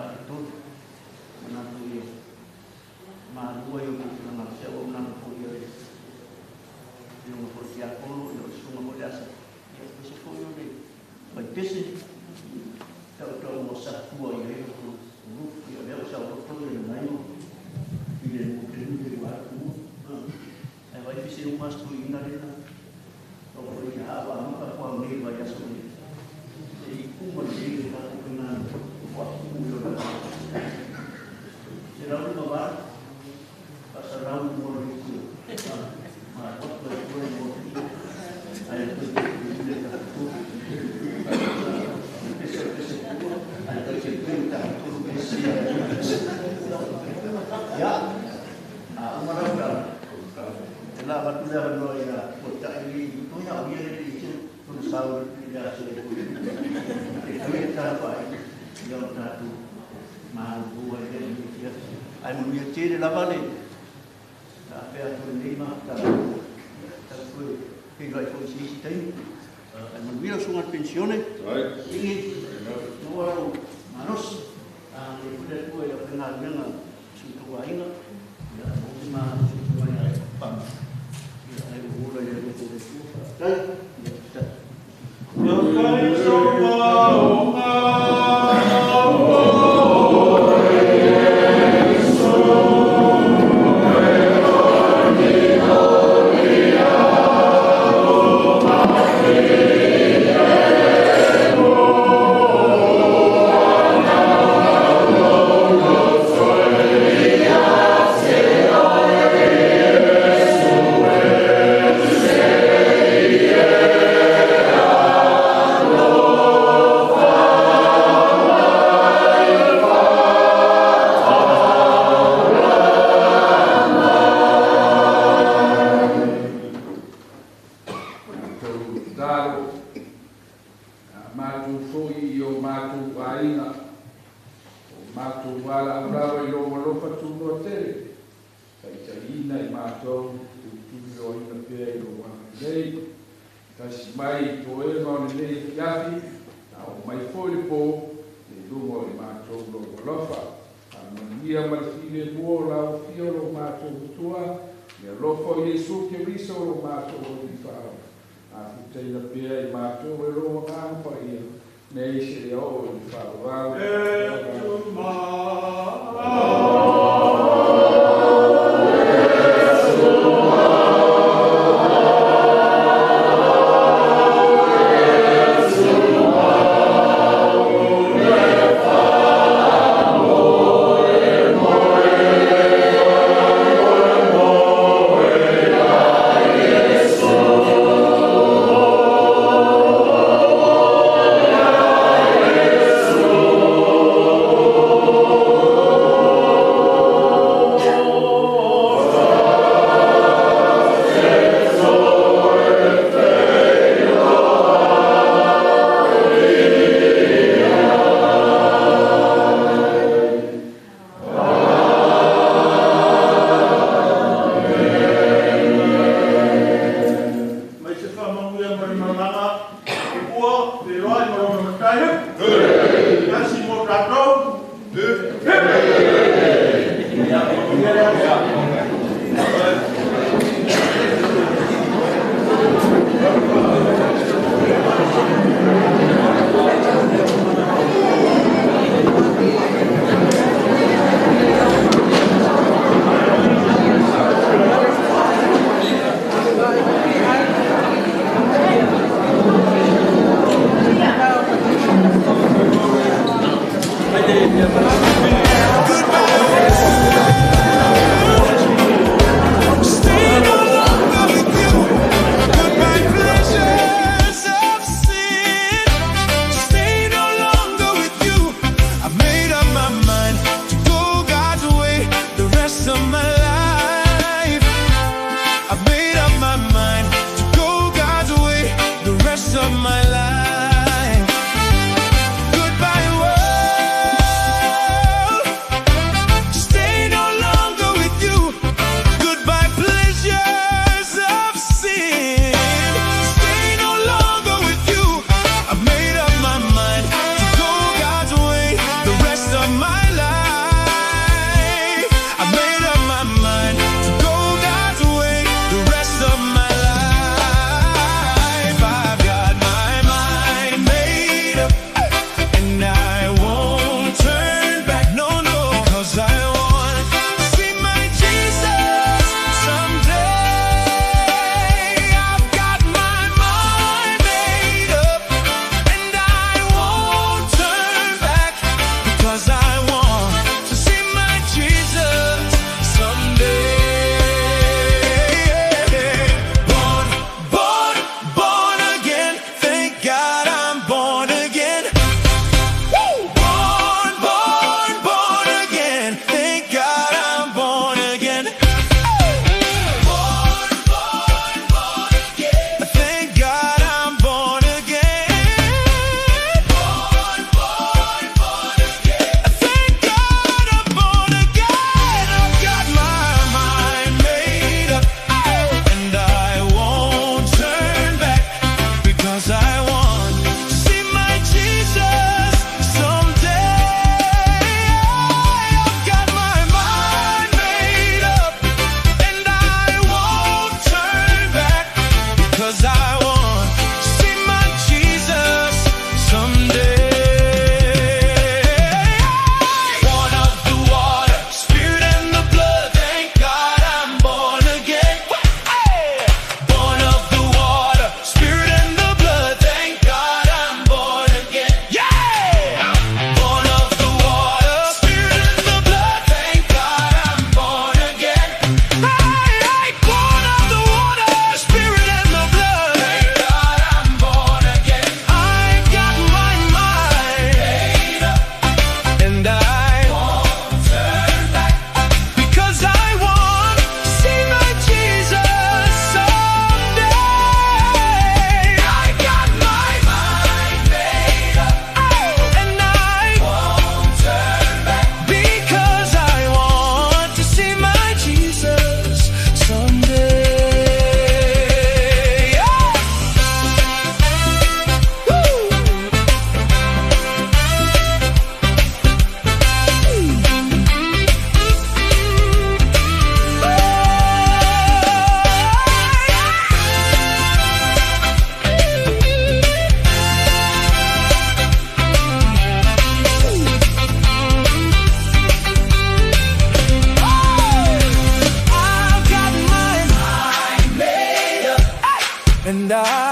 S7: faaletonu. Manatu ia malua i o tou finagalo se auaunaga foi a le afioga foi i le tiakono, ia o le susuga foi i le asa, ia aemaise foi o le faipese tautau ua satua i ai lo tou nuu. Ia o lea ua saoloto ia lena i le nuu le ua atu ae vaai pese uma aso tuuina lena o foi ia ua amata atu au nei i le vaiaso nei se i uma lelei le tatou faiga faapupuu i o le 158 faasalau mo le itu ma atu ai foi mo ai foi le tatou pese pese tua ai foi se foi tatou pese ia a uma lau tala e la avatu le avanoa ia Fuatai to ia o ia le i se tona sau i le aso e foi e fai le tala faai ia o tatou malulu ai le ia ai manuia tele lava le afea atu lenei ma tatou toe feiloai foi i se isi taimi. Ai manuia lau susuga i le penisione igi maua lau malosi a le foi le Atua i le aufaigaluega o si outou aiga ia maua se malosi o susuga ia Pama ia ai ua ola i le alofa o le Atua. Faafetai ia faafetai.
S3: Matou tatalo, a matou foi i o matou aiga, o matou valaau lava i lou alofa tunoa tele, taitaiina i matou, tuutuliloaina pea i lou agalelei, tasi mai i toega o lenei afiafi, na oo mai foi le po, i luga o i matou lou alofa. Faamanuia ma le filemu o lau afio lo matou Matua, le alofa o Iesu Keriso lo matou Alii Faaola. Afutaina pea i matou e lou agaga paia, nei seia oo i le faavavau.
S1: Na.